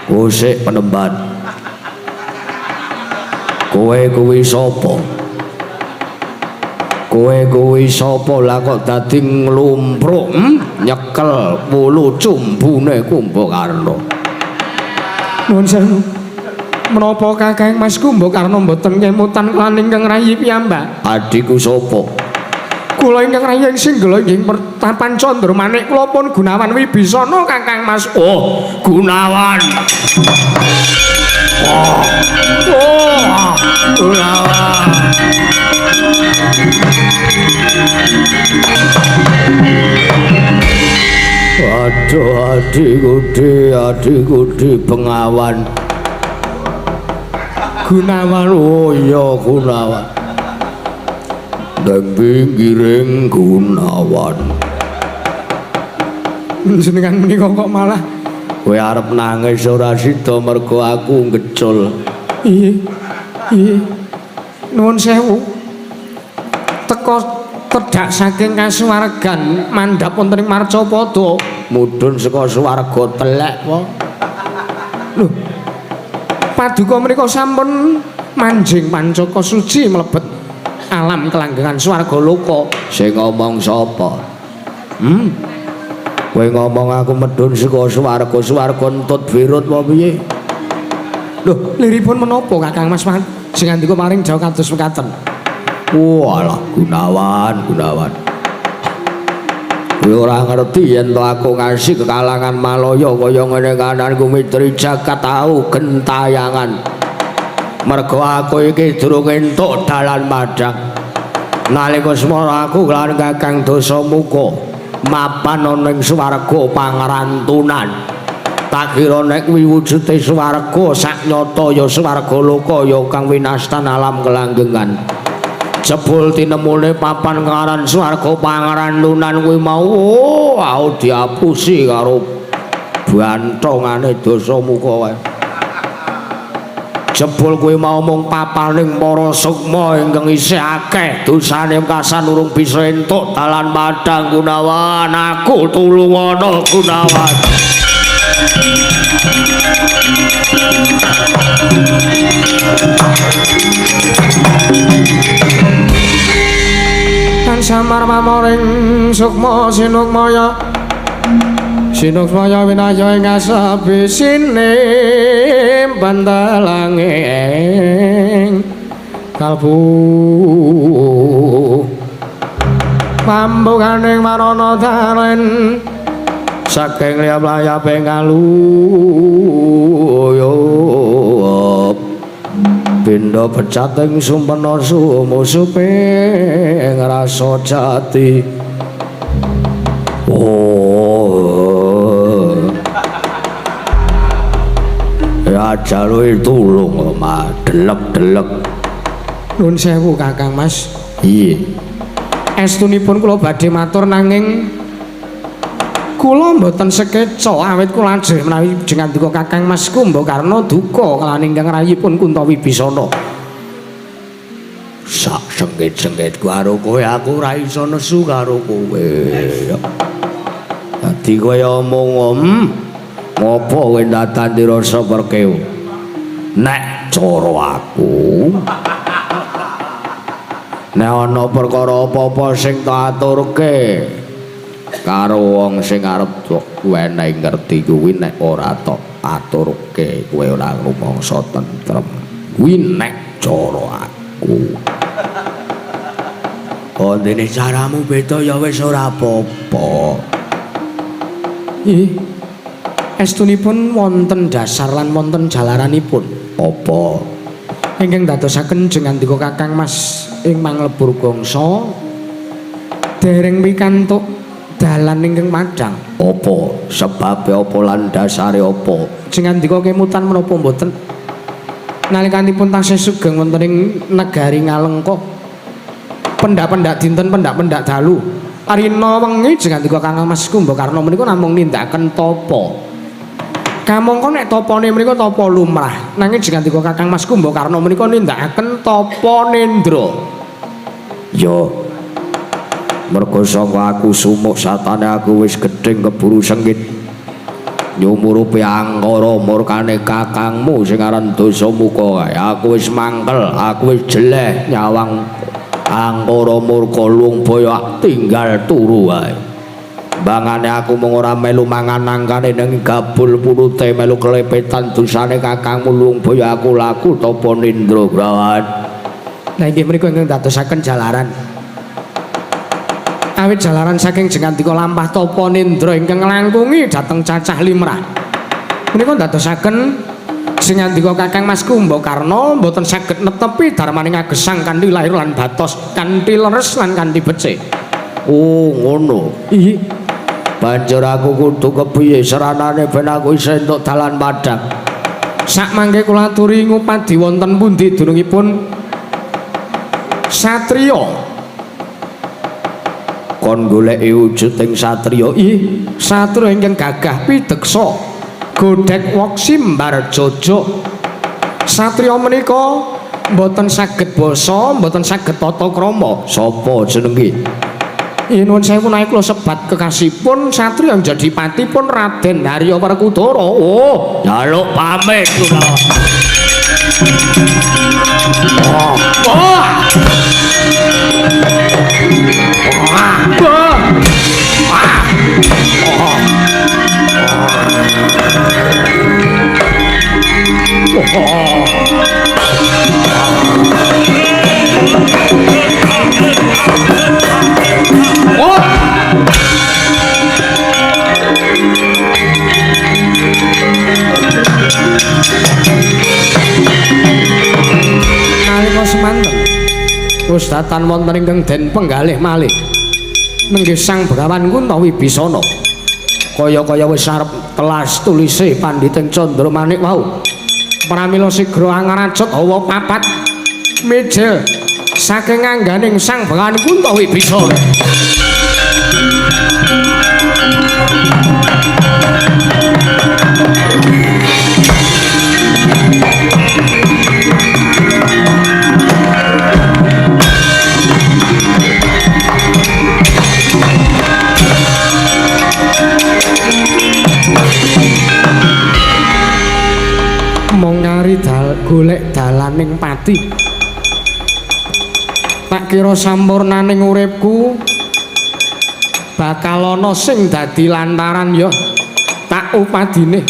Gusik penemban. Kowe kuwi sapa? Kowe kuwi sapa lah kok dadi nglumpruk nyekel wulu cumbune Kumbakarna. Nuwun sewu. Menapa Kakang Mas Kumbakarna mboten ngemutan lan ingkang rayi piyambak? Adhiku sapa? Kula ingkang rayi ing Singgala inggih pertapan Candramanik kula pun Gunawan Wibisana Kakang Mas. Oh, Gunawan. Oh. Oh, Gunawan. Aduh, adhiku di Bengawan. Gunawan, oh iya Gunawan. Nang pinggiring Gunawan. Jenengan menika kok malah kowe arep nangis ora sida mergo aku ngecul. Iya. Iya. Nuwun sewu. Teko tedhak saking kasuwargan mandhap wonten ing Marcapada. Mudhun saka swarga telek wae. Lho. Paduka menika sampun manjing pancaka suci mlebet alam kelanggengan swarga loka. Sing ngomong sapa? Kowe ngomong aku medhun saka swarga, swarga entut birut apa piye? Lho, liripun menapa Kakang Mas sing ngandika paring jauh kados mekaten? Walah, Gunawan, Gunawan. Kowe ora ngerti yen to aku ngasih kekalangan Malaya kaya ngene kananku mitri jagat tau gentayangan. Mergo aku iki durung entuk dalan madhang. Nalika semana aku lan Kakang Dasamuka mapan ana ing swarga pangrantunan. Tak kira nek kuwi wujude swarga sak nyata ya swarga loka ya kang winastan alam kelanggengan. Jebul tinemune papan ngaran swarga pangrantunan kuwi mau aku diapusi karo bantongane Dasamuka wae. Jebul kuwi mau mung papaning para sukma ingkang isih akeh dosane kasan urung bisa entuk dalan padhang. Gunawan, aku tulungono Gunawan. Tan samar mamoring sukma sinukmaya sinukmaya winaya ing asabisine bantalanging kalbu. Pambukaning marana daren saking liyap-layape ngaluyup benda pecating sumpena sumusupe ngrasa jati. Oh ya jaluki tulung omah delek-delek. Nuwun sewu Kakang Mas. Iya. Estunipun kula badhe matur nanging kula mboten sekeca awit kula ajrih menawi jengandika Kakang Mas Kumbakarna duka kalawan ingkang rayipun Kunta Wibisana. Sak sengit-sengitku karo kowe aku ora iso nesu karo kowe. Dadi kowe omong ngopo kowe datan dirasa perkeo? Nek cara aku nek ana perkara apa-apa sing tak aturke karo wong sing arep wenehi ngerti kuwi nek ora tok aturke kowe ora rumangsa tentrem. Kuwi nek cara aku. Kondene caramu beda ya wis ora apa-apa. Ih. Estunipun wonten dasar lan wonten jalaranipun. Apa? Ingkang dadosaken jengandika Kakang Mas ing manglebur gangsa dereng pikantuk dalan ingkang padhang. Apa sebabe apa lan dasare apa? Jengandika kemutan menapa mboten? Nalikanipun taksih sugeng wonten ing negari Ngalengka, pendak-pendak dinten pendak-pendak dalu rina wengi jengandika Kakang Mas Kumbakarna menika namung nindakaken tapa. Kamangka nek tapane menika tapa lumrah, nanging jengandika Kakang Mas Kumbakarna menika nindakaken tapa nendra. Ya mergo saka aku sumuk satane aku wis gedhing keburu sengit nyumurupi angkara murkane kakangmu sing aran Dasamuka kae. Aku wis mangkel, aku wis jeleh nyawang angkara murka luwung boyo tinggal turu wae. Bangane aku mung ora melu mangan angkane ning gabul pulute melu kelepetan dosane kakangmu luwung boyo aku laku tapa nindra grawan. Nah inggih menika ingkang dadosaken jalaran. Awit jalaran saking jengandika lampah tapa nindra ingkang nglangkungi dhateng cacah limrah. Menika ndadosaken jengandika Kakang Mas Kumbakarna mboten saged netepi darmaning agesang kanthi lahir lan batos, kanthi leres lan kanthi becik. Oh ngono. Iya. Banjur aku kudu kepiye seranane ben aku iso entuk dalan padhang. Sakmangke kula aturi ngupadi wonten pundi dunungipun satriya. Kon goleki wujuding satriya. Ih, satriya ingkang gagah pideksa, godhek woksimbar jojo. Satriya menika mboten saged basa, mboten saged tata krama. Sapa jenenge? Nuwun sewu naik kula sebat kekasihipun satriya jadi patipun Raden Harya Werkudara. Oh, njaluk pamit kula. Oh. Oh. Wah. Wah. Oh. Oh. Nalika semanten wis datan wonten ingkang den penggalih malih nenggih Sang Begawan Kunta Wibisana kaya-kaya wis arep telas tulise pandhiting Candra Manik wau. Pramila sigra angracut hawa papat mijil saking angganing Sang Begawan Kunta Wibisana. Mong ngari golek dalaning pati. Tak kira sampurnaning uripku bakal ana sing dadi lantaran ya tak upadine.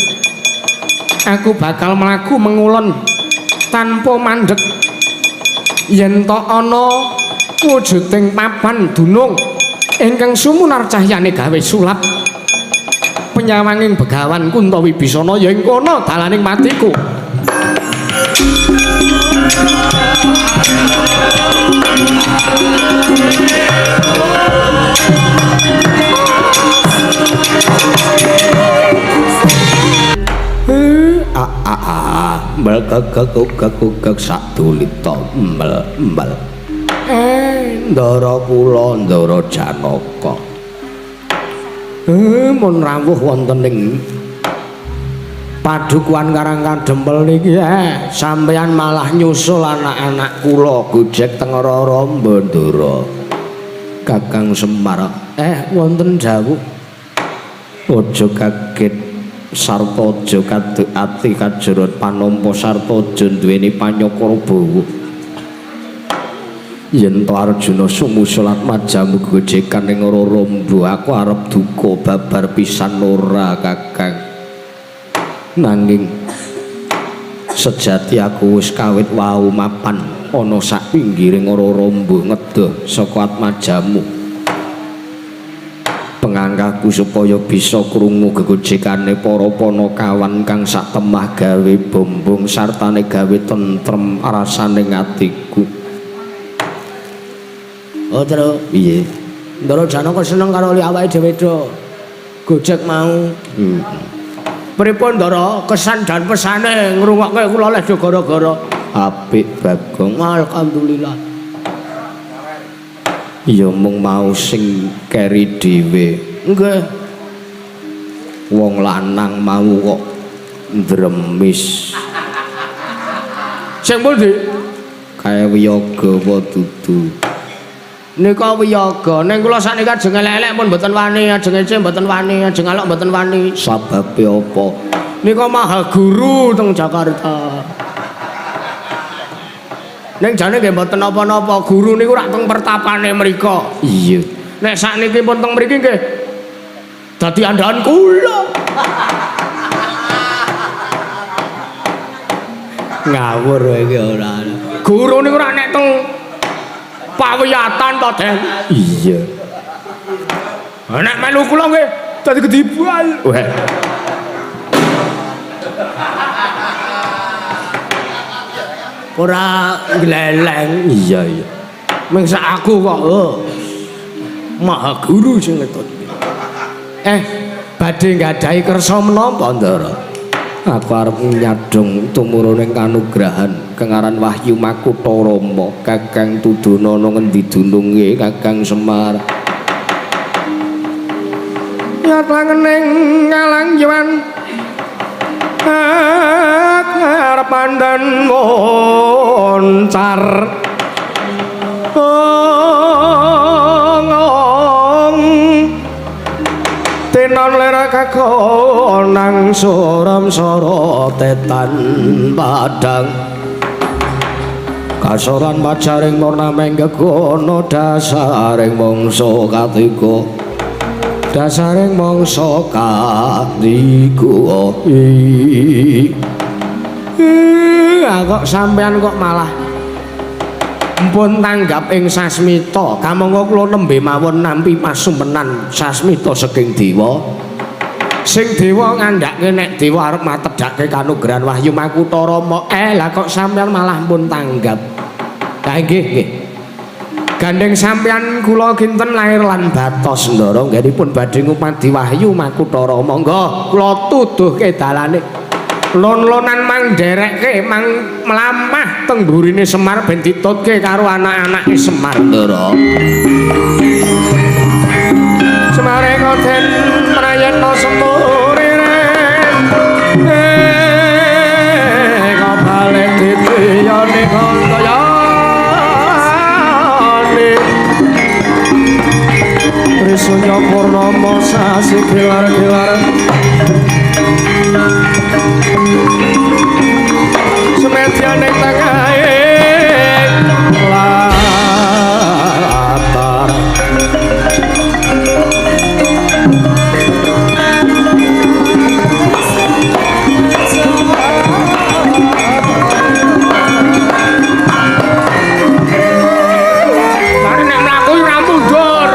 Aku bakal mlaku mengulon tanpa mandheg yen tok ana wujuding papan dunung Ingkang sumunar cahyane gawe sulap penyawanging Begawan Kunta Wibisana ya ing kono dalaning matiku. Mel kekek sak dulita mel mel. Ndara kula Ndara Janaka. Mun rawuh wonten ing Padukuhan Karang Kadempel niki sampeyan malah nyusul anak-anak kula gojek teng Rara Ndara. Kakang Semar, wonten dawuh. Aja kaget sarta aja kaduk ati kajerot panampa sarta aja duweni panyakara bawa. Yen to Arjuna sumusul atmajamu gojekan ing Raramba, aku arep duka babar pisan ora Kakang. Nanging sejati aku wis kawit wau mapan ana sak pinggiring Raramba ngedoh saka atmajamu. Pengangkaku supaya bisa krungu gegojekane para panakawan kang sak temah gawe bombong sartane gawe tentrem rasane atiku. Oh, Tru, piye? Ndara Janaka seneng karo li awake dhewe do. Gojek mau. Pripun Ndara kesan dan pesane ngrungokke kula leh do gara-gara. Apik Bagong, alhamdulillah. Ya mung mau sing keri dhewe. Nggih. Wong lanang mau kok ndremis. Sing pundi? Kae wiyaga apa dudu? Nika wiyaga. Ning kula sakniki ajeng elek-elek pun mboten wani, ajeng ece mboten wani, ajeng alok mboten wani. Sababe apa? Nika maha guru teng Jakarta. Ning jane nggih mboten napa-napa, guru niku rak teng pertapane mriko. Iya. Nek sakniki pun teng mriki nggih dadi andhahan kula. Ngawur iki ora. Guru niku rak nek teng pawiyatan to, Den. Iya. Nek melu kula nggih dadi gedibal. Weh. Ora gleleng. Iya iya. Ming sak aku kok. Oh. Maha guru sing ngetut. Badhe nggadahi kersa menapa, Ndara? Aku arep nyadong tumurune kanugrahan kengaran Wahyu Makutha Rama Kakang Tudunana ngendi dununge Kakang Semar. Ya langening ngalang jiwan arep pandan moncar. Tenon lera kakonang suram sorotetan padang kasoran pajaring murnameng gegono dasaring mangsa katiga dasaring mangsa katiga. Kok sampean kok malah mpun tanggap ing sasmita. Kamangka kula nembe mawon nampi pasumpenan sasmita saking dewa. Sing dewa ngandhake nek dewa arep matedhake kanugrahan Wahyu Makutha Rama. Lah kok sampean malah mpun tanggap. Lah nggih nggih. Gandeng sampean kula kinten lair lan batos Ndara nggenipun badhe ngupadi Wahyu Makutha Rama. Monggo kula tuduhke dalane. Lon-lonan mang nderekke mang mlampah teng mburine Semar ben ditutke karo anak-anake Semar. Ndara. Semare koden prayetna semuriren. Kok balik ditiyane kantayane. Trisunya purnama sasi gelar-gelar. Semediane tengahe latar. Lare nek mlaku ora mundur.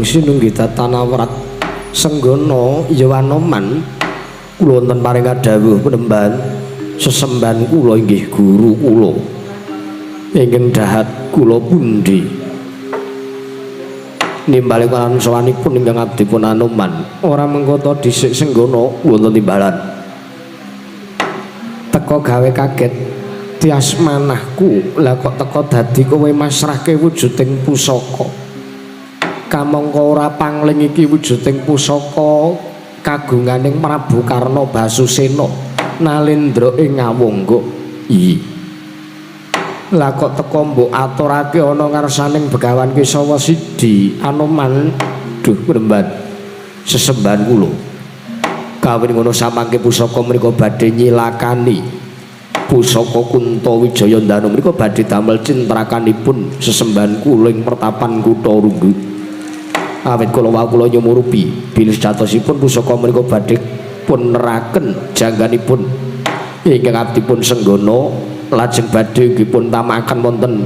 sinunggi tatanawrat Senggana ya Anoman kula wonten paring kadhawuh penemban sesembahan kula inggih guru kula ingkang dahat kula pundi nimbali lan sowanipun ingkang abdipun Anoman ora mengko ta dhisik Senggana wonten timbalan teka gawe kaget tias manahku lah kok teka dadi kowe masrahke wujuding pusaka kamangka ora pangling iki wujuding pusaka kagunganing Prabu Karna Basusena Nalendra ing Ngawangga. Iya lah kok teka mbok aturake ana ngarsaning Begawan Kesawa Sidi Anoman. Duh remban sesembahan kula kawin ngono samangke pusaka menika badhe nyilakani pusaka Kunta Wijaya Ndanu menika badhe damel cintrakanipun sesembahan kula ing pertapan kutha Runggu. Awit kula wau kula nyumurupi bilih sejatosipun pusaka menika badhe pun neraken jangganipun ingkang abdipun Senggana lajeng badhe dipun tamakaken wonten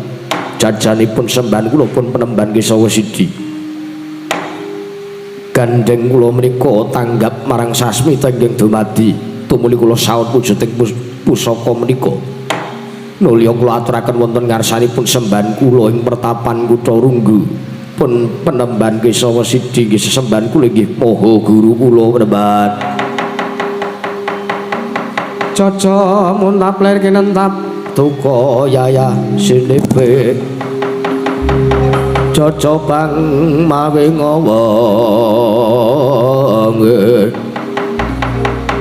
jajanipun sembahan kula pun penemban Kesawa Sidi. Gandeng kula menika tanggap marang sasmita ingkang dumadi tumuli kula saut wujuding pusaka menika nulya kula aturaken wonten ngarsanipun sembahan kula ing pertapan kutha Runggu pun penemban Kesawa Sidi nggih sesembahan kula inggih maha guru kula penemban. Caca muntap lir kinentap duka yaya sinipe caca bang mawe ngowong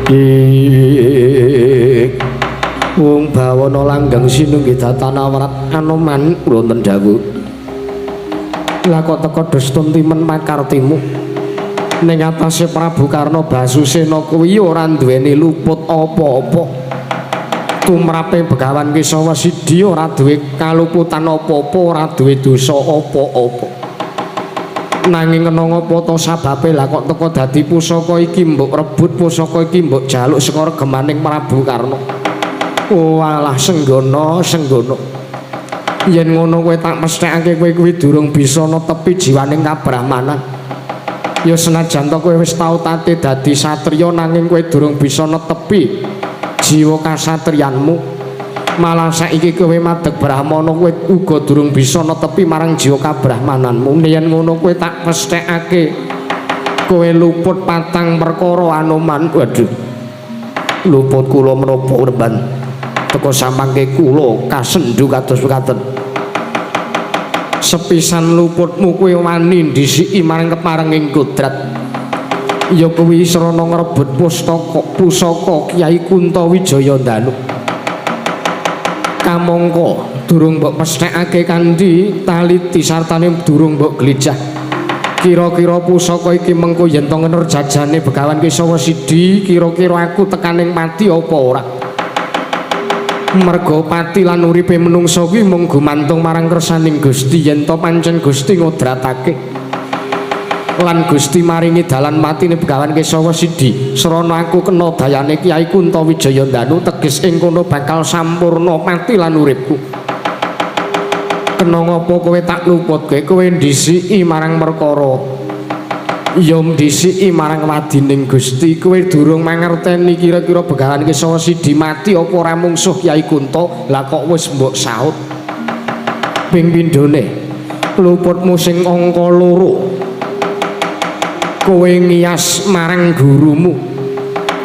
ik wong bawana langgeng sinunggi datanawrat Anoman wonten dawuh. Lah kok teka destun timen makartimu ning atase Prabu Karna Basusena kuwi ora duweni luput apa-apa. Tumrape Begawan Kesawa Sidi ora duwe kaluputan apa-apa, ora duwe dosa apa-apa. Nanging kena ngapa ta sababe lah kok teka dadi pusaka iki mbok rebut, pusaka iki mbok jaluk saka regemaning Prabu Karna. Oh alah Senggana, Senggana. Yen ngono kowe tak mesthekake kowe kuwi durung bisa netepi jiwaning kabrahmanan. Ya senajan to kowe wis tau tate dadi satriya nanging kowe durung bisa netepi jiwa kasatriyanmu. Malah saiki kowe madeg brahmana kowe uga durung bisa netepi marang jiwa kabrahmananmu. Yen ngono kowe tak mesthekake kowe luput patang perkara Anoman. Waduh. Luput kula menapa remban? Teka samangke kula kasendhu kados mekaten. Sepisan luputmu kowe wani ndhisiki marang keparenging kodrat. Ya kuwi srana ngrebut pustaka pusaka Kyai Kunta Wijaya Ndanu. Kamangka durung mbok pesthekake kanthi taliti sartane durung mbok glecah. Kira-kira pusaka iki mengko yen to ngenur jajane Begawan Kesawa Sidi, kira-kira aku tekaning pati apa ora? Merga pati lan uripe menungsa kuwi mung gumantung marang kersaning Gusti. Yen to pancen Gusti ngodratake lan Gusti maringi dalan matine Begawan Kesawa Sidi, srana aku kena dayane Kyai Kunta Wijaya Ndanu teges ing kono bakal sampurna pati lan uripku. Kena ngapa kowe tak luputke? Kowe ndhisiki marang perkara ya ndhisiki marang wadining Gusti. Kowe durung mangerteni kira-kira Begawan Kesawa Sidi mati apa ora mungsuh Kyai Kunta, lah kok wis mbok saut. Ping pindhone luputmu sing angka 2, kowe ngiyas marang gurumu,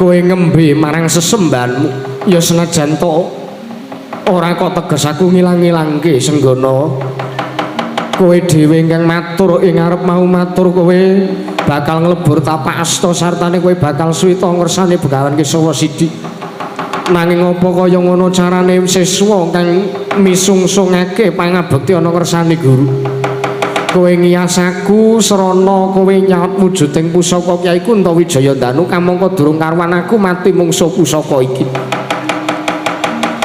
kowe ngembe marang sesembahanmu. Ya senajan to ora kok teges aku ngilang-ngilangke Senggana, kowe dhewe ingkang matur ing ngarep mau matur kowe bakal nglebur tapak asta sartane kowe bakal suwita ngersane Begawan Kesawa Sidi. Nanging apa kaya ngono carane siswa kang misungsungake pangabekti ana ngersane guru? Kowe ngiyas aku srana kowe nyaut wujuding pusaka Kyai Kunta Wijaya Ndanu kamangka durung karuan aku mati mungsuh pusaka iki.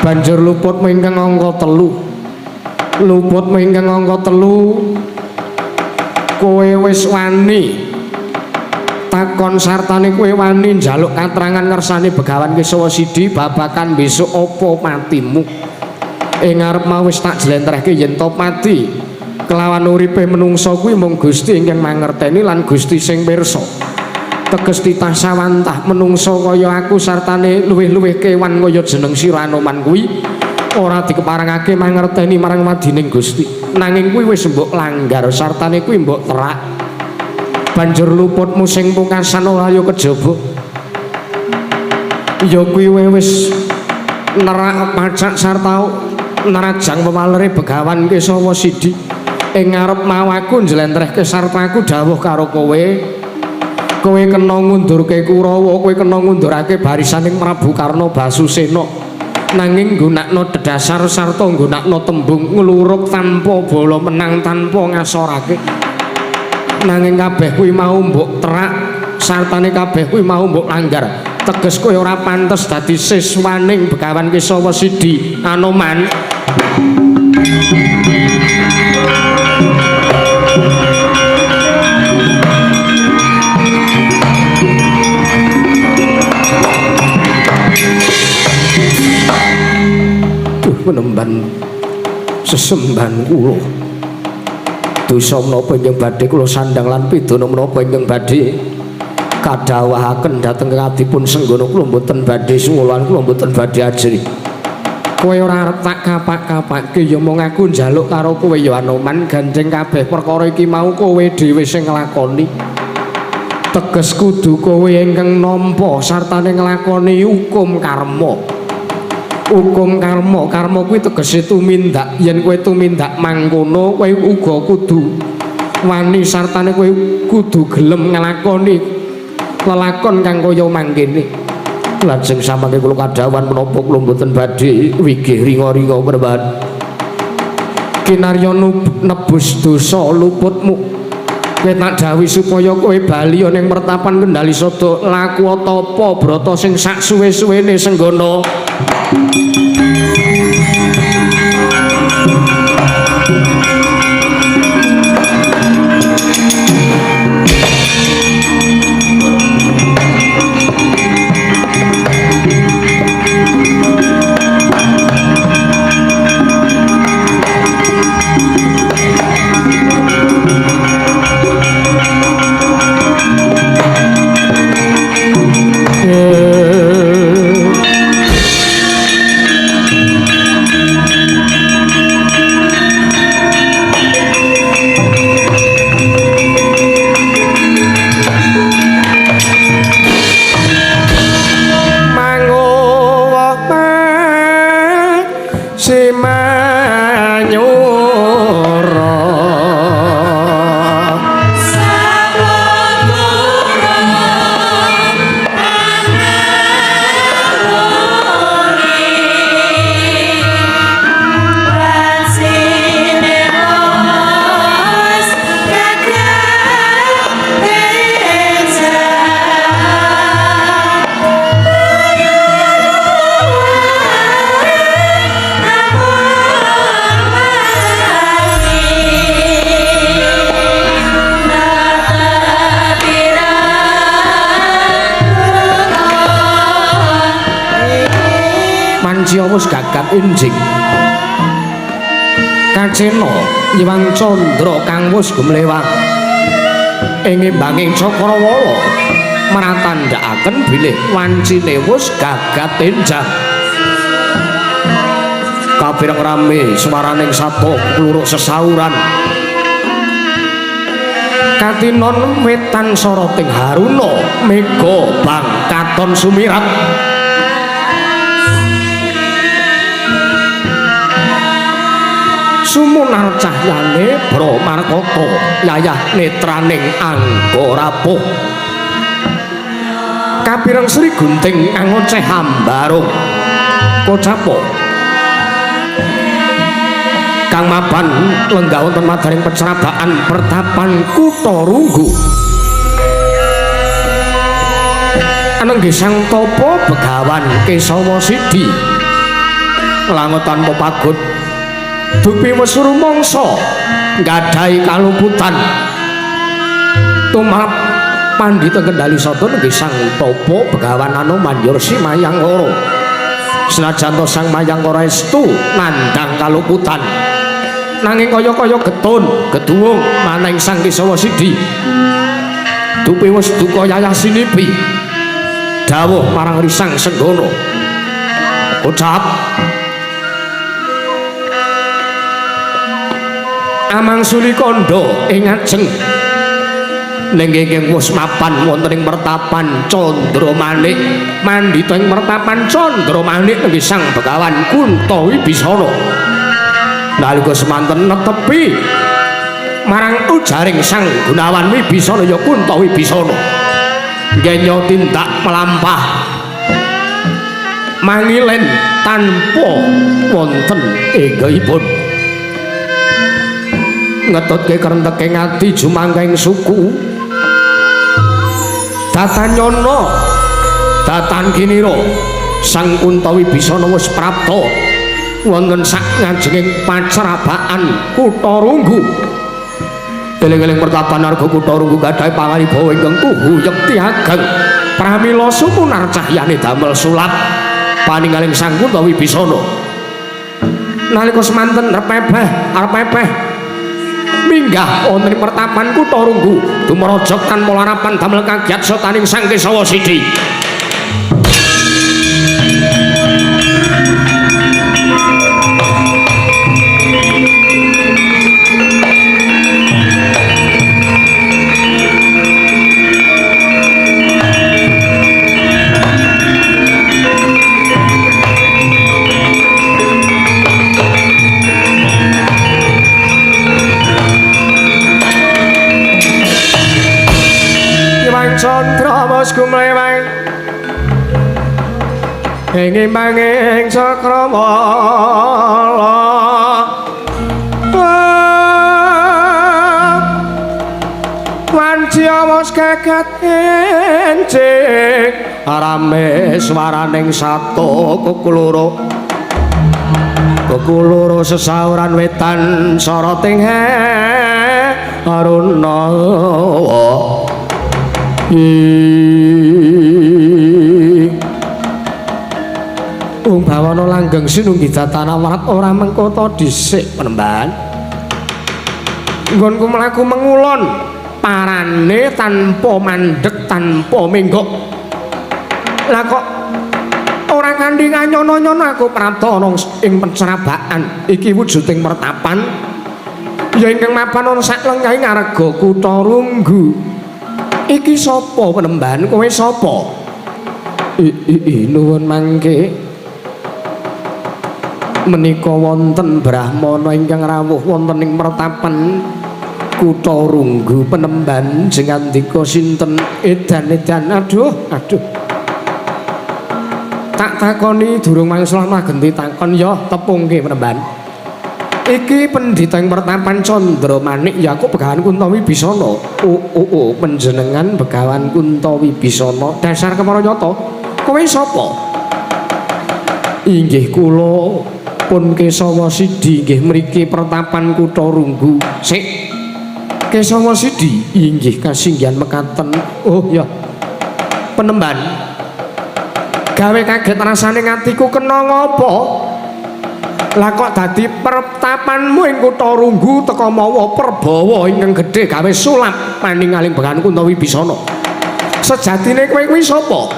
Banjur luput ingkang angka 3. Luput ingkang angka 3 kowe wis wani takon sartane kowe wani njaluk katrangan ngersane Begawan Kesawa Sidi babakan besok apa matimu. Ing ngarep mau wis tak jlentrehke yen to pati Kelawan uripe menungsa kuwi mung Gusti ingkang mangerteni lan Gusti sing pirsa. Teges titah sawantah menungsa kaya aku sartane luwih-luwih kewan kaya jeneng sira Anoman kuwi ora dikeparengake mangerteni marang wadining Gusti. Nanging kuwi wis mbok langgar sartane kuwi mbok terak. Banjur luputmu sing pungkasan ora ya kejaba. Ya kuwi wis nerak pacak sarta nerajang pewalere Begawan Kesawa Sidi. Ing ngarep mau aku njlentrehke sarta aku dawuh karo kowe. Kowe kena ngundurke Kurawa, kowe kena ngundurake barisaning Prabu Karna Basusena. Nanging nggunakno dedasar sarta nggunakno tembung ngluruk tanpa bala menang tanpa ngasorake. Nanging kabeh kuwi mau mbok terak sartane kabeh kuwi mau mbok langgar. Teges kowe ora pantes dadi siswaning Begawan Kesawa Sidi Anoman. Duh penemban sesembahan kula. Dosa menapa ingkang badhe kula sandhang lan pidana menapa ingkang badhe kadhawahaken dhateng kadipun senggono kula mboten badhe suwulan kula mboten badhe ajri. Kowe ora arep tak kapak-kapake ya mung aku njaluk karo kowe ya Anoman, gandeng kabeh perkara iki mau kowe dhewe sing nglakoni. Teges kudu kowe ingkang nampa sartane nglakoni hukum karma. Hukum karma, karma kuwi tegese tumindak. Yen kowe tumindak mangkono, kowe uga kudu wani sartane kowe kudu gelem nglakoni lelakon kang kaya mangkene. Lajeng samangke kula kadhawan menapa kula mboten badhe wigih ringa-ringa perban. Kinarya nebus dosa luputmu. Kowe tak dawuhi supaya kowe bali ning mertapan Kendali Sada laku tapa brata sing sak suwe-suwene senggono. Wis gagat injing kacena Hyang Candra kang wis gumlewang ing imbanging cakrawala mratandhakaken bilih wancine wis gagat enjang. Kabireng rame swaraning sato kluruk sesauran katinon wetan soroting haruna mega bang katon sumirat. Sumunar cahyane Bramarkata yayah netraning angga rapuh. Kapireng Sri Gunting angoceh ambarung kocapo kang mapan lenggah wonten madaring pecrabaan pertapan kutha Runggu. Anenggih Sang Tapa Begawan Kesawa Sidi langut tanpa pagut dupi wis rumangsa nggadahi kaluputan tumrap pandhita Kendali Sada nenggih Sang Tapa Begawan Anoman Yursi Mayangkara. Senajan to Sang Mayangkara estu nandhang kaluputan Nanging kaya-kaya getun geduwung maning Sang Kesawa Sidi. Dupi wis duka yayah sinipi. Dawuh marang Risang Senggana. Ucap amangsuli kandha ing ajeng ning ingkang wis mapan wonten ing mertapan Candramanik, mandhita ing mertapan Candramanik nenggih Sang Begawan Kunta Wibisana. Nalika semanten netepi marang ujaring Sang Gunawan Wibisana ya Kunta Wibisana ngenyo tindak melampah mangilen tanpa wonten enggahipun ngetutke krenteke ngati jumangkaing suku datan nyono datan kinira Sang Kunta Wibisana wis prapta wonten sak ngajenging pacrabaan Kutha Runggu. Eling-eling pertapan warga Kutha Runggu gadhahi pangaribawa ingkang tuhu yekti ageng pramila sumunar cahyane damel sulap paninggaling Sang Kunta Wibisana. Nalika semanten repebeh arepebeh minggah wonten ing pertapan Kutha Runggu dumrojok tanpa larapan damel kagiat setaning Sang Kesawa Sidi. Candra wis gumleweng ing imbanging cakrawala wanci wis kaget encing rame swaraning sato kuku loro sesauran wetan soroting aruna. Ung bawana langgeng sinunggi datana warat ora mengkota dhisik penemban. Nggonku mlaku mengulon parane tanpa mandek tanpa menggok. Lah kok ora kanthi nganyono-nyono aku prapta ana ing pencrabaan iki wujuding mertapan ya ingkang mapan ana sak lengkahing ngarega Kutha Runggu. Iki sapa penemban kowe sapa? Nuwun mangke menika wonten brahmana ingkang rawuh wonten ing mertapan Kutha Runggu penemban jengandika sinten? Edan-edan aduh aduh tak takoni durung mangsul genti takon ya tepungke penemban. Iki pendhita ing pertapan Candramanik ya aku Begawan Kunta Wibisana. Oh panjenengan Begawan Kunta Wibisana dasar kemara nyata. Kowe sapa? Inggih kula pun Kesawa Sidi inggih mriki pertapan Kutha Runggu. Sik. Kesawa Sidi inggih kasinggihan mekaten. Oh ya. Penemban. Gawe kaget rasane ngatiku kena ngapa? Lah kok dadi pertapanmu ing Kutha Runggu teka mawa perbawa ingkang gedhe gawe sulap paningaling Begawan Kunta Wibisana. Sejatine kowe kuwi sapa?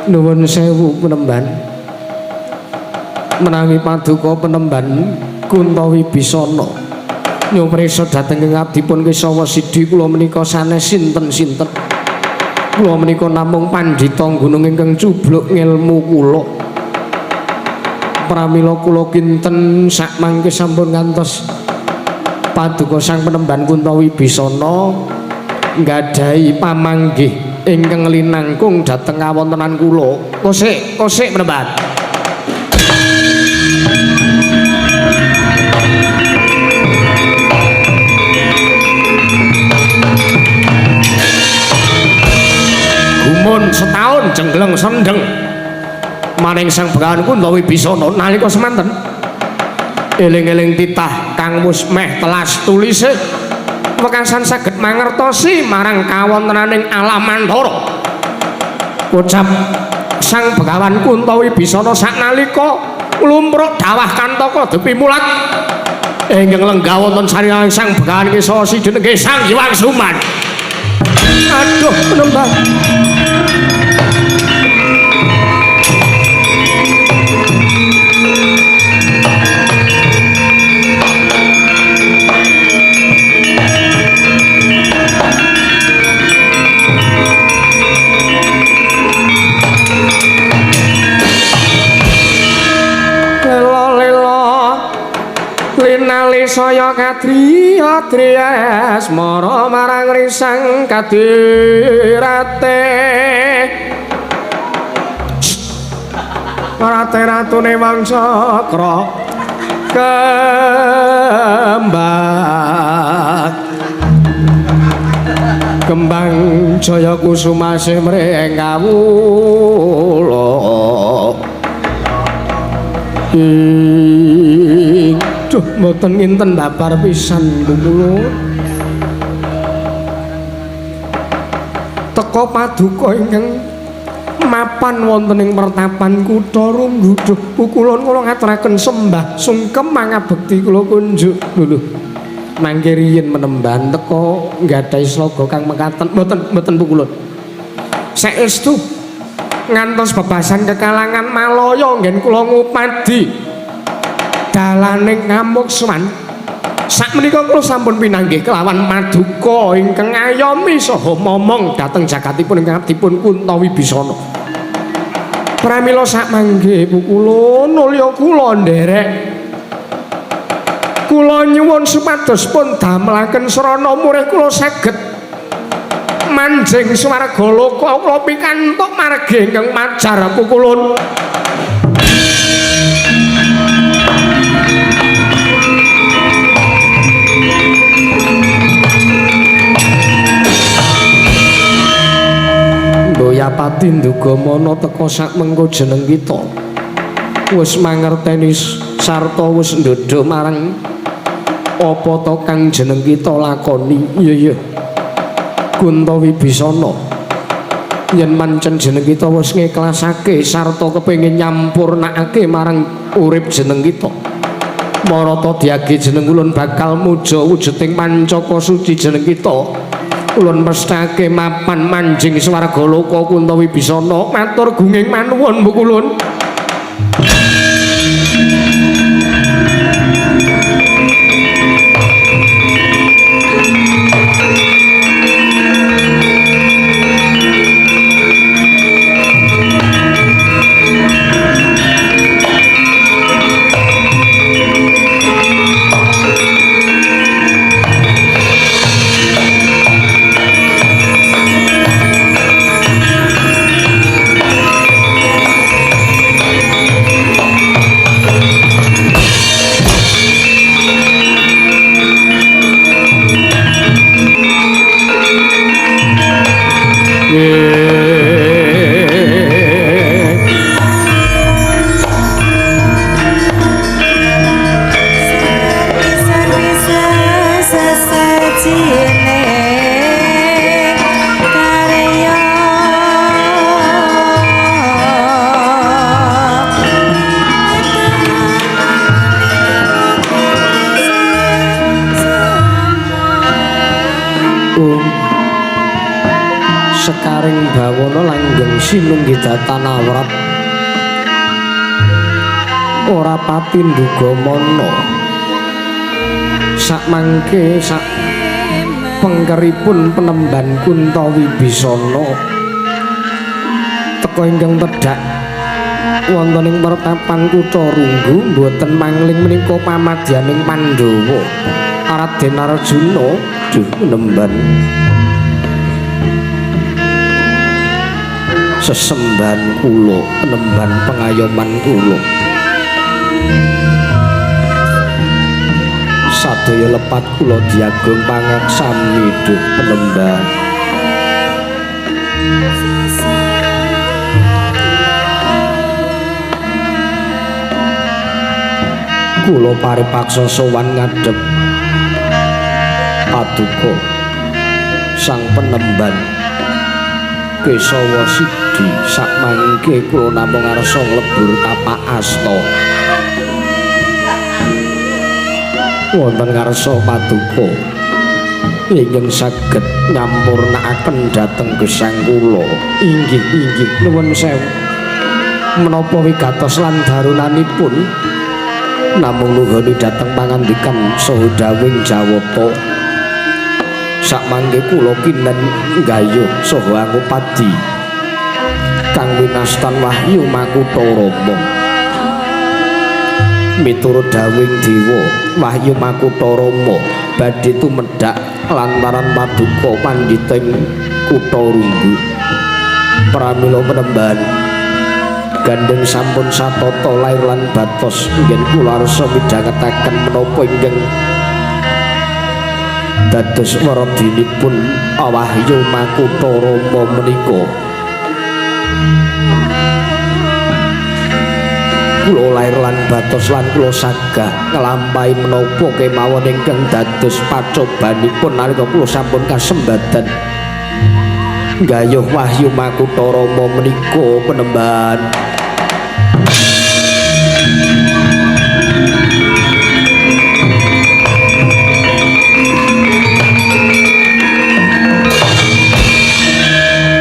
Nuwun sewu penemban. Menawi paduka penemban Kunta Wibisana nyuprisa dhateng ngabdipun Kesawa Sidi kula menika sanes sinten-sinten. Kula menika namung pandhita gunung ingkang cubluk ngelmu kula. Pramila kula kinten sakmangke sampun ngantos paduka Sang Penemban Kunta Wibisana nggadahi pamanggih ingkang linangkung dhateng kawontenan kula. Kosik, kosik Penemban. Gumun setahun jenggleng sendeng maring Sang Begawan Kunta Wibisana nalika semanten eling-eling titah kang wis meh telas tulise wekasan saged mangertosi marang kawontenaning alam antara. Ucap Sang Begawan Kunta Wibisana saknalika lumruk dawah kantaka dupi mulat Ingkang lenggah wonten sariyang Sang Begawan Kesawa Sidinengge Sang Hyang Suman. Aduh penembah. Linali saya kadriya driyasmara marang risang kadirate. Rate ratune Wangsakra kembang kembang jaya kusumase mring kawula. Duh mboten nginten babar pisan kula. Teka paduka ingkang mapan wonten ing pertapan kutha Runggu. Duh pukulun kula ngaturaken sembah sungkem mangabekti kula kunjuk. Lho mangke riyin menemban teka nggadahi sloga kang mekaten. Mboten mboten pukulun. Saestu ngantos bebasan kekalangan Malaya nggen kula ngupadi dalaning ngamuksuan. Sakmenika kula sampun pinanggih kelawan paduka ingkang ngayomi saha momong dhateng jagatipun ingkang dipun Kunta Wibisana. Pramila sakmangke pukulun nulya kula nderek. Kula nyuwun supados pun damelaken srana murih kula saged manjing swarga loka kula pikantuk margi ingkang majar pukulun. Boyapati nduga mana teka sak mengko jeneng kita wis mangerteni sarta wis ndhodha marang apa to kang jeneng kita lakoni. Iya iya Kunta Wibisana, yen mancen jeneng kita wis ngiklasake sarta kepengin nyampurnakake marang urip jeneng kita, marata diage jeneng ulun bakal muja wujuding pancaka suci jeneng kita. Ulun mesthake mapan manjing swarga loka Kunta Wibisana. Matur gunging manuwun pukulun. Sekaring bawana langgeng sinunggidatan awrat ora pati nduga mana sakmangke sak pengkeripun penemban Kunta Wibisana teka ingkang tedhak wonten ing pertapan kutha Runggu mboten mangling menika pamadyaning Pandhawa Raden Arjuna. Duh penemban sesembahan kula, penemban pengayoman kula sadaya lepat kula diagung pangaksami. Duh penemban kula paripaksa sowan ngadhep paduka sang penemban Kesawa Sidi. Sakmangke kula namung arsa nglebur tapak asta. Wonten ngarsa paduka ingkang saged nyampurnakaken dhateng gesang kula. Inggih, inggih, nuwun sewu. Menapa wigatos lan darunanipun? Namung nuhoni dhateng pangandikan saha dawuhing Jawata. Sakmangke kula kinen nggayuh saha angupadi kang winastan Wahyu Makutha Rama. Miturut dawuhing dewa, Wahyu Makutha Rama badhe tumedhak lantaran paduka pandhita ing kutha Runggu. Pramila penemban gandeng sampun satata lair lan batos ngen kula arsa midhangetaken menapa ingkang dados werodinipun Wahyu Makutha Rama menika. Kula lair lan batos lan kula sagah nglampahi menapa kemawon ingkang dados pacobanipun nalika kula sampun kasembadan nggayuh Wahyu Makutha Rama menika penemban.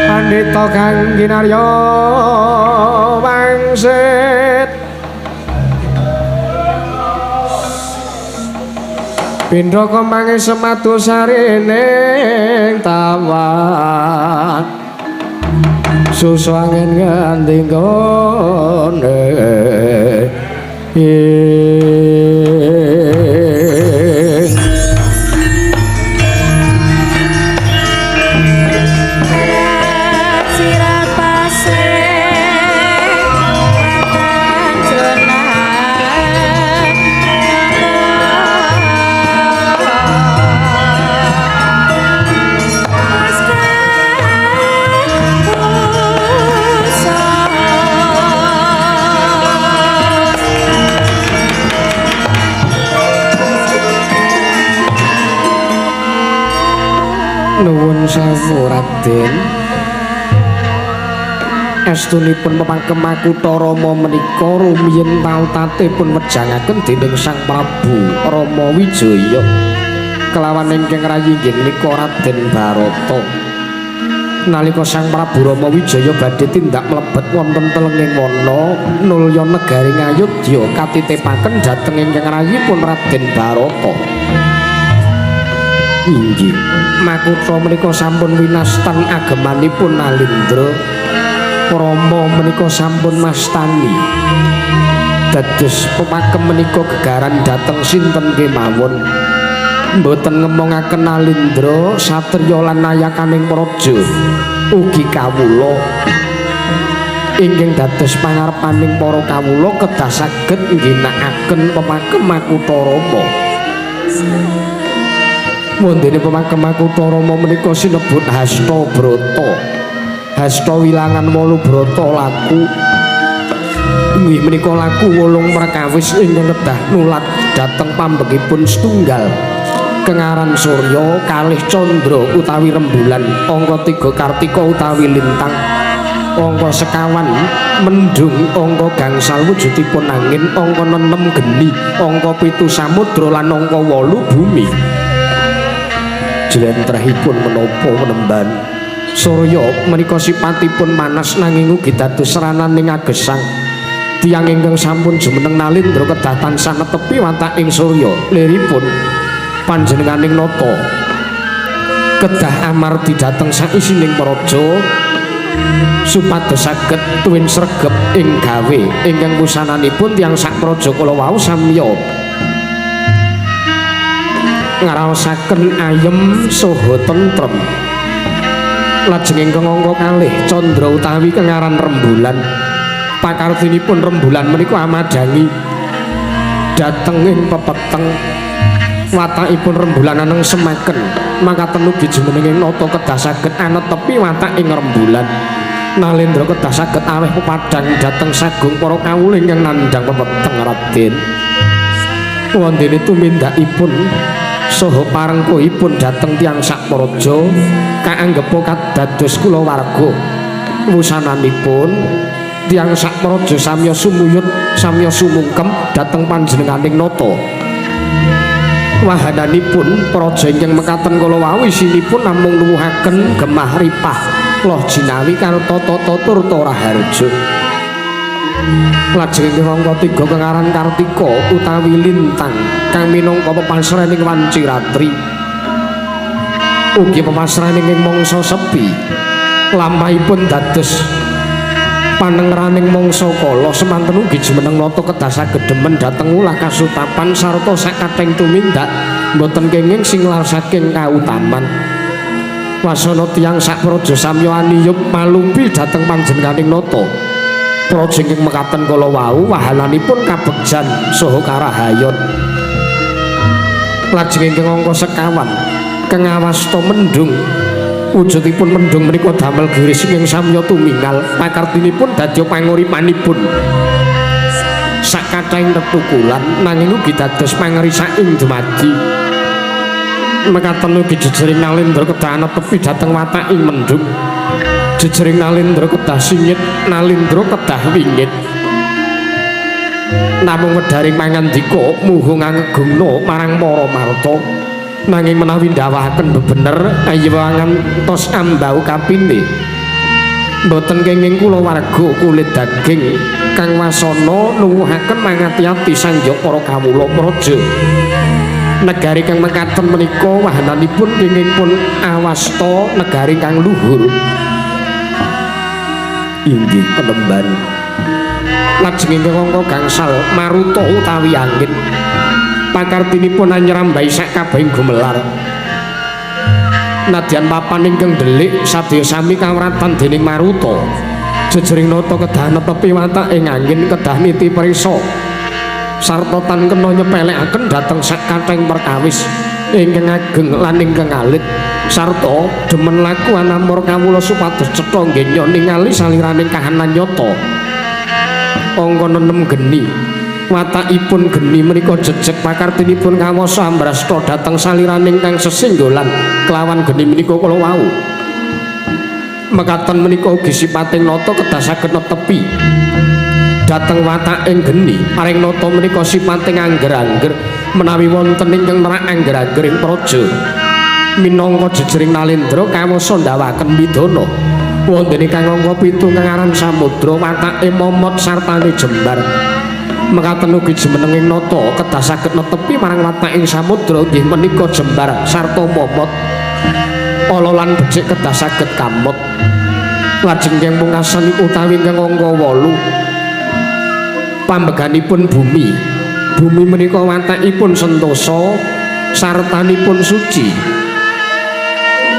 Pandhita kang kinarya wangsit pindha kemange sematu sarining tawan susu angin nganti nggone. Nuwun sewu Raden, estunipun pepangkem Makutha Rama menika rumiyin tautate pun wejangaken dening Sang Prabu Rama Wijaya kelawan ingkang rayi inggih menika Raden Barata. Nalika Sang Prabu Rama Wijaya badhe tindak mlebet wonten telenging wana nulya negari Ngayodya katitipaken dhateng ingkang rayipun Raden Barata. Inggih, Makutha menika sampun winastan agemanipun Nalindra. Rama menika sampun mastani. Dados pepakem menika gegaran dhateng sinten kemawon. Mboten ngemongaken Nalindra satriya lan nayakaning praja ugi kawula. Ingkang dados pangarepaning para kawula kedah saged ngginakaken pepakem Makutha Rama. Wondene pemakem Makutha Rama menika sinebut Hasta Brata. Hasta wilangan 8 brata laku. Inggih menika laku 8 perkawis ingkang kedah nulat dhateng pambekipun setunggal. Kengaran surya, kalih candra utawi rembulan, angka 3 kartika utawi lintang, angka sekawan mendung, angka gangsal wujudipun angin, angka 6 geni, angka 7 samudra lan angka 8 bumi. Jlentrehipun menapa penemban? Surya menika sipatipun manas nanging ugi dados srananing agesang. Tiyang ingkang sampun jumeneng Nalindra kedah tansah netepi wataking surya. Liripun panjenenganing nata kedah amardi dhateng saisining praja supados saged tuwin sregep ing gawe ingkang wusananipun tiyang sak praja kala wau samya ngraosaken ayem saha tentrem. Lajeng ingkang angka kalih candra utawi kengaran rembulan. Pakartinipun rembulan menika amadhangi dhateng ing pepeteng. Watakipun rembulan aneng semaken, makaten ugi jumenenging nata kedah saged anetepi watak ing rembulan. Nalendra kedah saged aweh pepadhang dhateng sagung para kawula ingkang nandhang pepeteng Raden. Wondene tumindakipun saha parengkuhipun dhateng tiyang sakpraja kaanggepa kadados kulawarga. Wusananipun tiyang sakpraja samya sumuyut samya sumungkem dhateng panjenenganing nata. Wahananipun praja ingkang mekaten kala wau isinipun namung nuwuhaken gemah ripah loh jinawi karta tata turta raharja. Lajeng ingkang angka 3 kang aran Kartika utawi Lintang kang minangka pepasraning wanci ratri. Ugi pepasraning ing mangsa sepi. Lampahipun dados panengraning mangsa kala semanten ugi jumeneng nata kedah saged demen dhateng ulah kasutapan sarta sakathahing tumindak boten kenging singlar saking kautaman. Wasana tiyang sak praja samya aniyup malupi dhateng panjenenganing nata. Praja ingkang mekaten kala wau wahananipun kabegjan saha karahayon. Lajeng ingkang angka sekawan kang awasta mendung. Wujudipun mendung menika damel giris ingkang samya tumingal, pakartinipun dadya panguripanipun. Sakathahing tetukulan nanging ugi dados pangrisaking dumadi. Mekaten ugi jejering Nalendra kedah anetepi dhateng wataking mendung. Jejering Nalendra kedah singit, Nalendra kedah wingit. Namung wedharing pangandika muhu ngagungna marang para marta. Nanging menawi ndawahaken bebener ayewangan tos ambau kapine. Mboten kenging kula warga kulit daging kang wasana nuwuhaken mangati-ati sangya para kawula praja. Negari kang mekaten menika wahananipun kenging pun awasta negari kang luhur. Inggih penemban. Lajeng ingkang angka gangsal maruta utawi angin. Pakartinipun anyrambahi sak kabehing gumelar. Nadyan papan ingkang ndelik sadaya sami kawratan dening maruta. Jejering nata kedah netepi watak ing angin kedah niti prisa sarta tan kena nyepelekaken dhateng sak kathahing perkawis ingkang ageng lan ingkang alit sarta demen laku anamur kawula supados cetha nggenya ningali saliraning kahanan nyata. Angka 6 geni. Watakipun geni menika jejeg pakartinipun kawasa ambrasta dhateng saliraning kang sesinggolan kelawan geni menika kala wau. Mekaten menika ugi sipating nata kedah saged netepi dhateng wataking geni. Paring nata menika sipating angger-angger menawi wonten ingkang nerak angger-angger ing praja. Minangka jejering Nalendra kawasa ndawaken widana. Wontene kang angka 7 kang aran samudra watake momot sartane jembar. Mekaten ugi jumenenging nata kedah saged netepi marang wataking samudra inggih menika jembar sarta momot. Ala lan becik kedah saged kamot. Lajeng ingkang pungkasan utawi ingkang angka 8 pambeganipun bumi. Bumi menika watakipun sentosa sartanipun suci.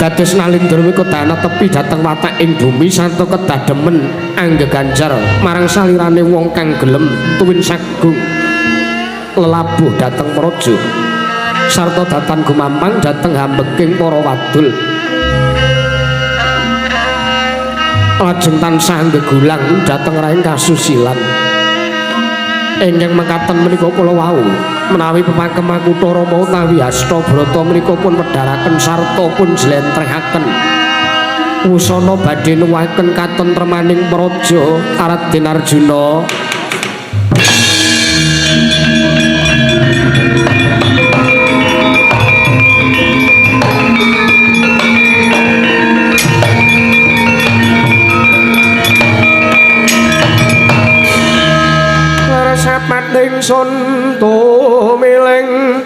Dados Nalendra menika kedah netepi dhateng wataking bumi sarta kedah demen anggeganjar marang salirane wong kang gelem tuwin sagung lelabuh dhateng praja sarta datan gumampang dhateng hambeking para wadul. Lajeng tansah nggegulang dhateng rahing kasusilan. Ingkang mekaten menika kula wau menawi pepakem Makutha Rama utawi Hastabrata menika pun wedharaken sarta pun jlentrehaken wusana badhe nuwuhaken katentremaning praja Raden Arjuna. Ingsun tumiling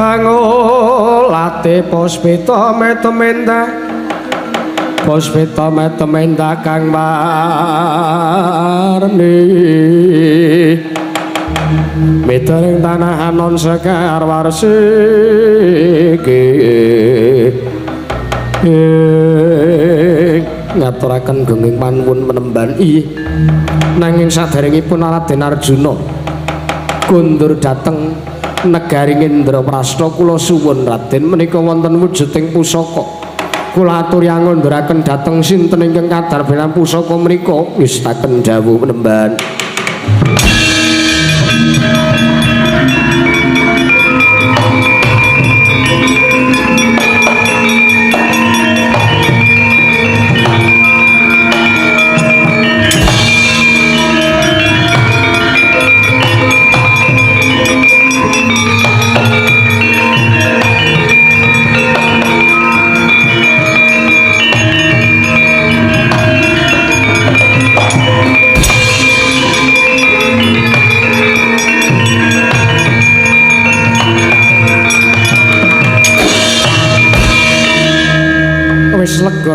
angolate puspita metemenda puspita metemenda kang warni mitering tanah anon sekar warsiki ngaturaken genging panuwun penemban. Iya, nanging saderengipun Raden Arjuna kondur dhateng negari Indraprasta kula suwun Raden menika wonten wujuding pusaka. Kula aturi ngunduraken dhateng sinten ingkang kadar benan pusaka menika ngestaken dawuh penemban.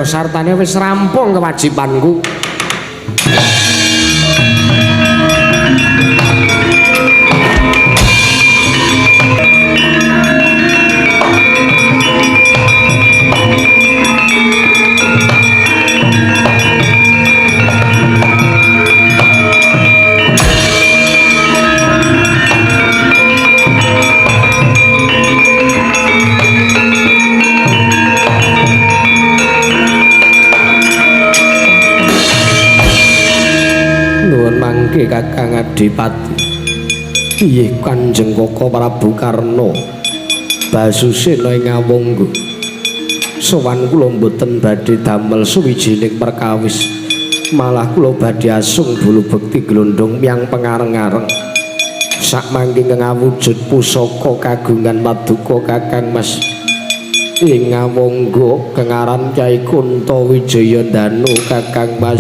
sartane wis rampung kewajibanku. Mangke Kakang Adipati. Piye Kanjeng Koko Prabu Karna Basusena ing Ngawangga. Sowan kula mboten badhe damel suwijining perkawis. Malah kula badhe asung bulu bekti glondhong miyang pengareng-areng. Sakmangke ngawujud pusaka kagungan paduka Kakang Mas. Ing Ngawangga kengaran Kyai Kunta Wijayandanu Kakang Mas.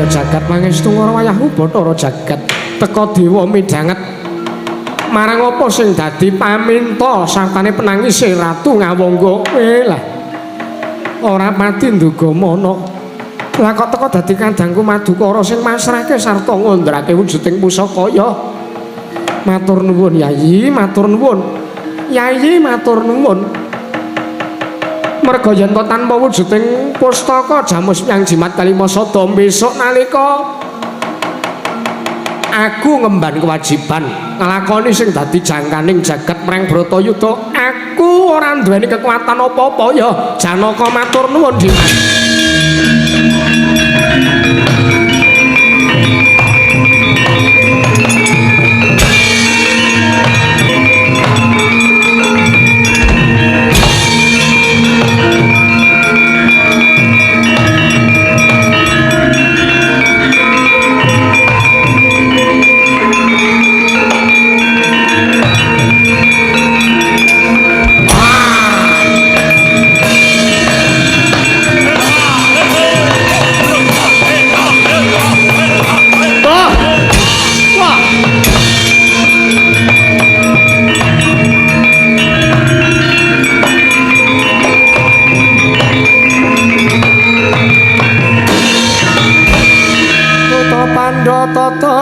Jagat mangestu ngara wayahku Bathara jagat teka dewa midhanget marang apa sing dadi paminta sartane penangise Ratu Ngawangga. Lah ora pati nduga mana lah kok teka dadi kadangku Madukara sing masrahke sarta ngandhrake wujuding pusaka. Ya matur nuwun Yayi, matur nuwun Yayi, matur nuwun. Merga yen to tanpa wujuding pustaka jamus yang jimat kalima sada besok nalika aku ngemban kewajiban nglakoni sing dadi jangkaning jagat mreng Bratayuda, aku ora nduweni kekuatan apa-apa. Ya Janaka matur nuwun Dimas.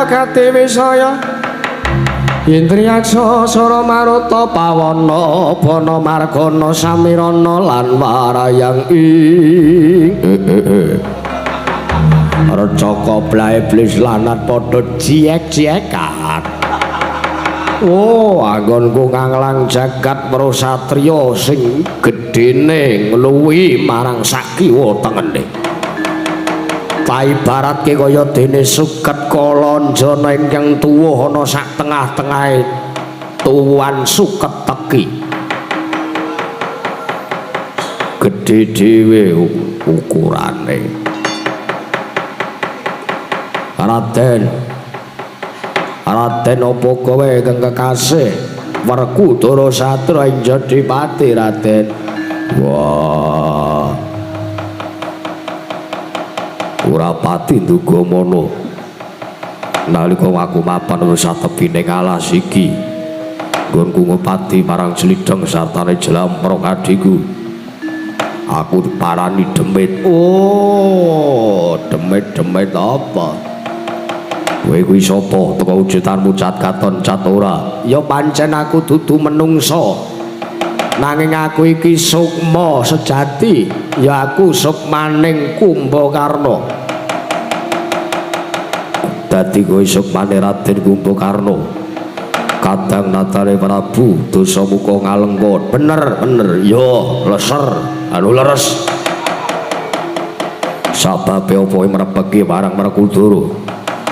Gati wisaya Indriyaksa Sara Maruta Pawana Bana Margana Samirana lan Warayang ing Recaka iblis lanat padha jiek-jiekan. Oh, anggonku nganglang jagat weruh satriya sing gedene ngluwihi marang sakiwa tengene. Ibaratke kaya dene suket kalanjana ingkang tuwuh ana sak tengah-tengahe tuwuhan suket teki. Gedhe dhewe ukurane. Raden, Raden apa kowe ingkang kekasih Werkudara Satria ing Jodipati Raden? Wah. Ora pati nduga mono. Nalika aku mapan wis satepining alas iki, nggonku ngupati marang Jlidheng sartane Jlamprong adhiku. Aku diparani demit. Oh, demit-demit apa? Kowe kuwi sapa? Teka wujudanmu cat katon cat ora? Ya pancen aku dudu menungsa. Nanging aku iki sukma sejati, ya aku sukmaning Kumbakarna. Dadi kowe sukmane Raden Kumbakarna. Kadang natane Prabu Dasamuka ngalengka. Bener, bener. Ya, leser, anu leres. Sababe apa kowe mrepeki marang Werkudara?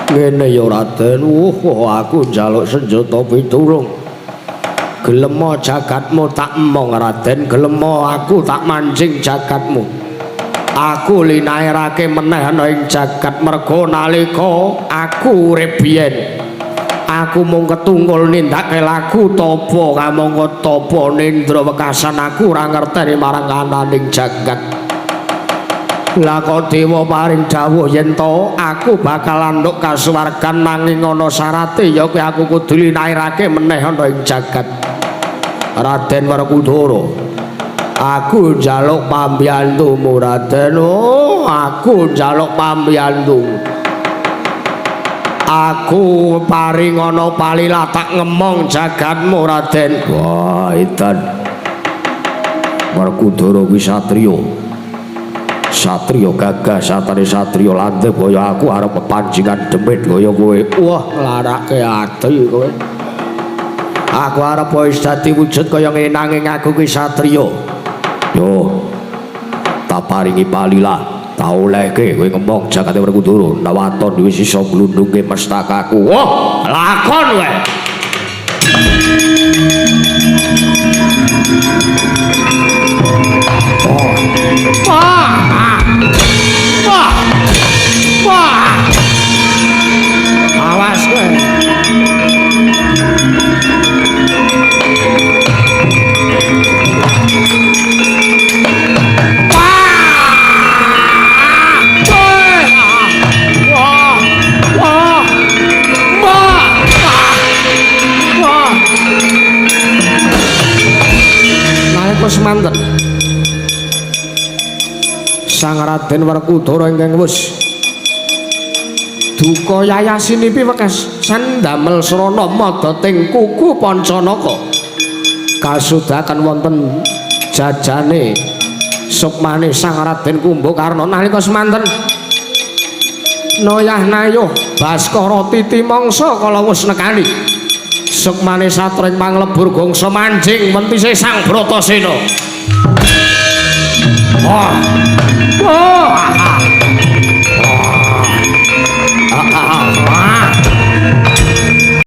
Ngene ya Raden, aku njaluk senjata pitulung. Gelemo jagatmu tak emong Raden, gelemo aku tak mancing jagatmu. Aku linairake meneh ana ing jagat merga nalika aku urip biyen. Aku mung ketungkul nindakake laku tapa kamangka tapa nendra wekasan aku ora ngerteni marang kananing jagat. Lah kok dewa paring dawuh yen to aku bakal andhuk kasuwargan nanging ana syarate ya kuwi aku kudu linairake meneh ana ing jagat. Raden Werkudara, aku njaluk pambiyantumu Raden. Oh, aku njaluk pambiyantu. Aku paring ana palila tak ngemong jagatmu Raden. Wah, edan. Werkudara kuwi satriya. Satriya gagah, satane satriya landhep kaya aku arep pepancingan demit kaya kowe. Wah, nglarake ati kowe. Aku arep wis dadi wujud kaya ngene nanging aku kuwi satriya. Yo. Tak paringi palila, tak olehke kowe ngemong jagate Werkudara. Nawaton wis iso glundungke mestakaku. Wah, lakon kowe. Oh. Wah. Wah. Wah. Awas kowe. Semanten Sang Raden Werkudara ingkang wis duka yayasinipi wekasan damel srana madating kuku Pancanaka kasudaken wonten jajane sukmane Sang Raden Kumbakarna. Nalika semanten noyah nayuh Baskara titi mangsa kala wis nekani sukmane satra ing panglebur gongso manjing mentise Sang Bratasena. Wah. Wah.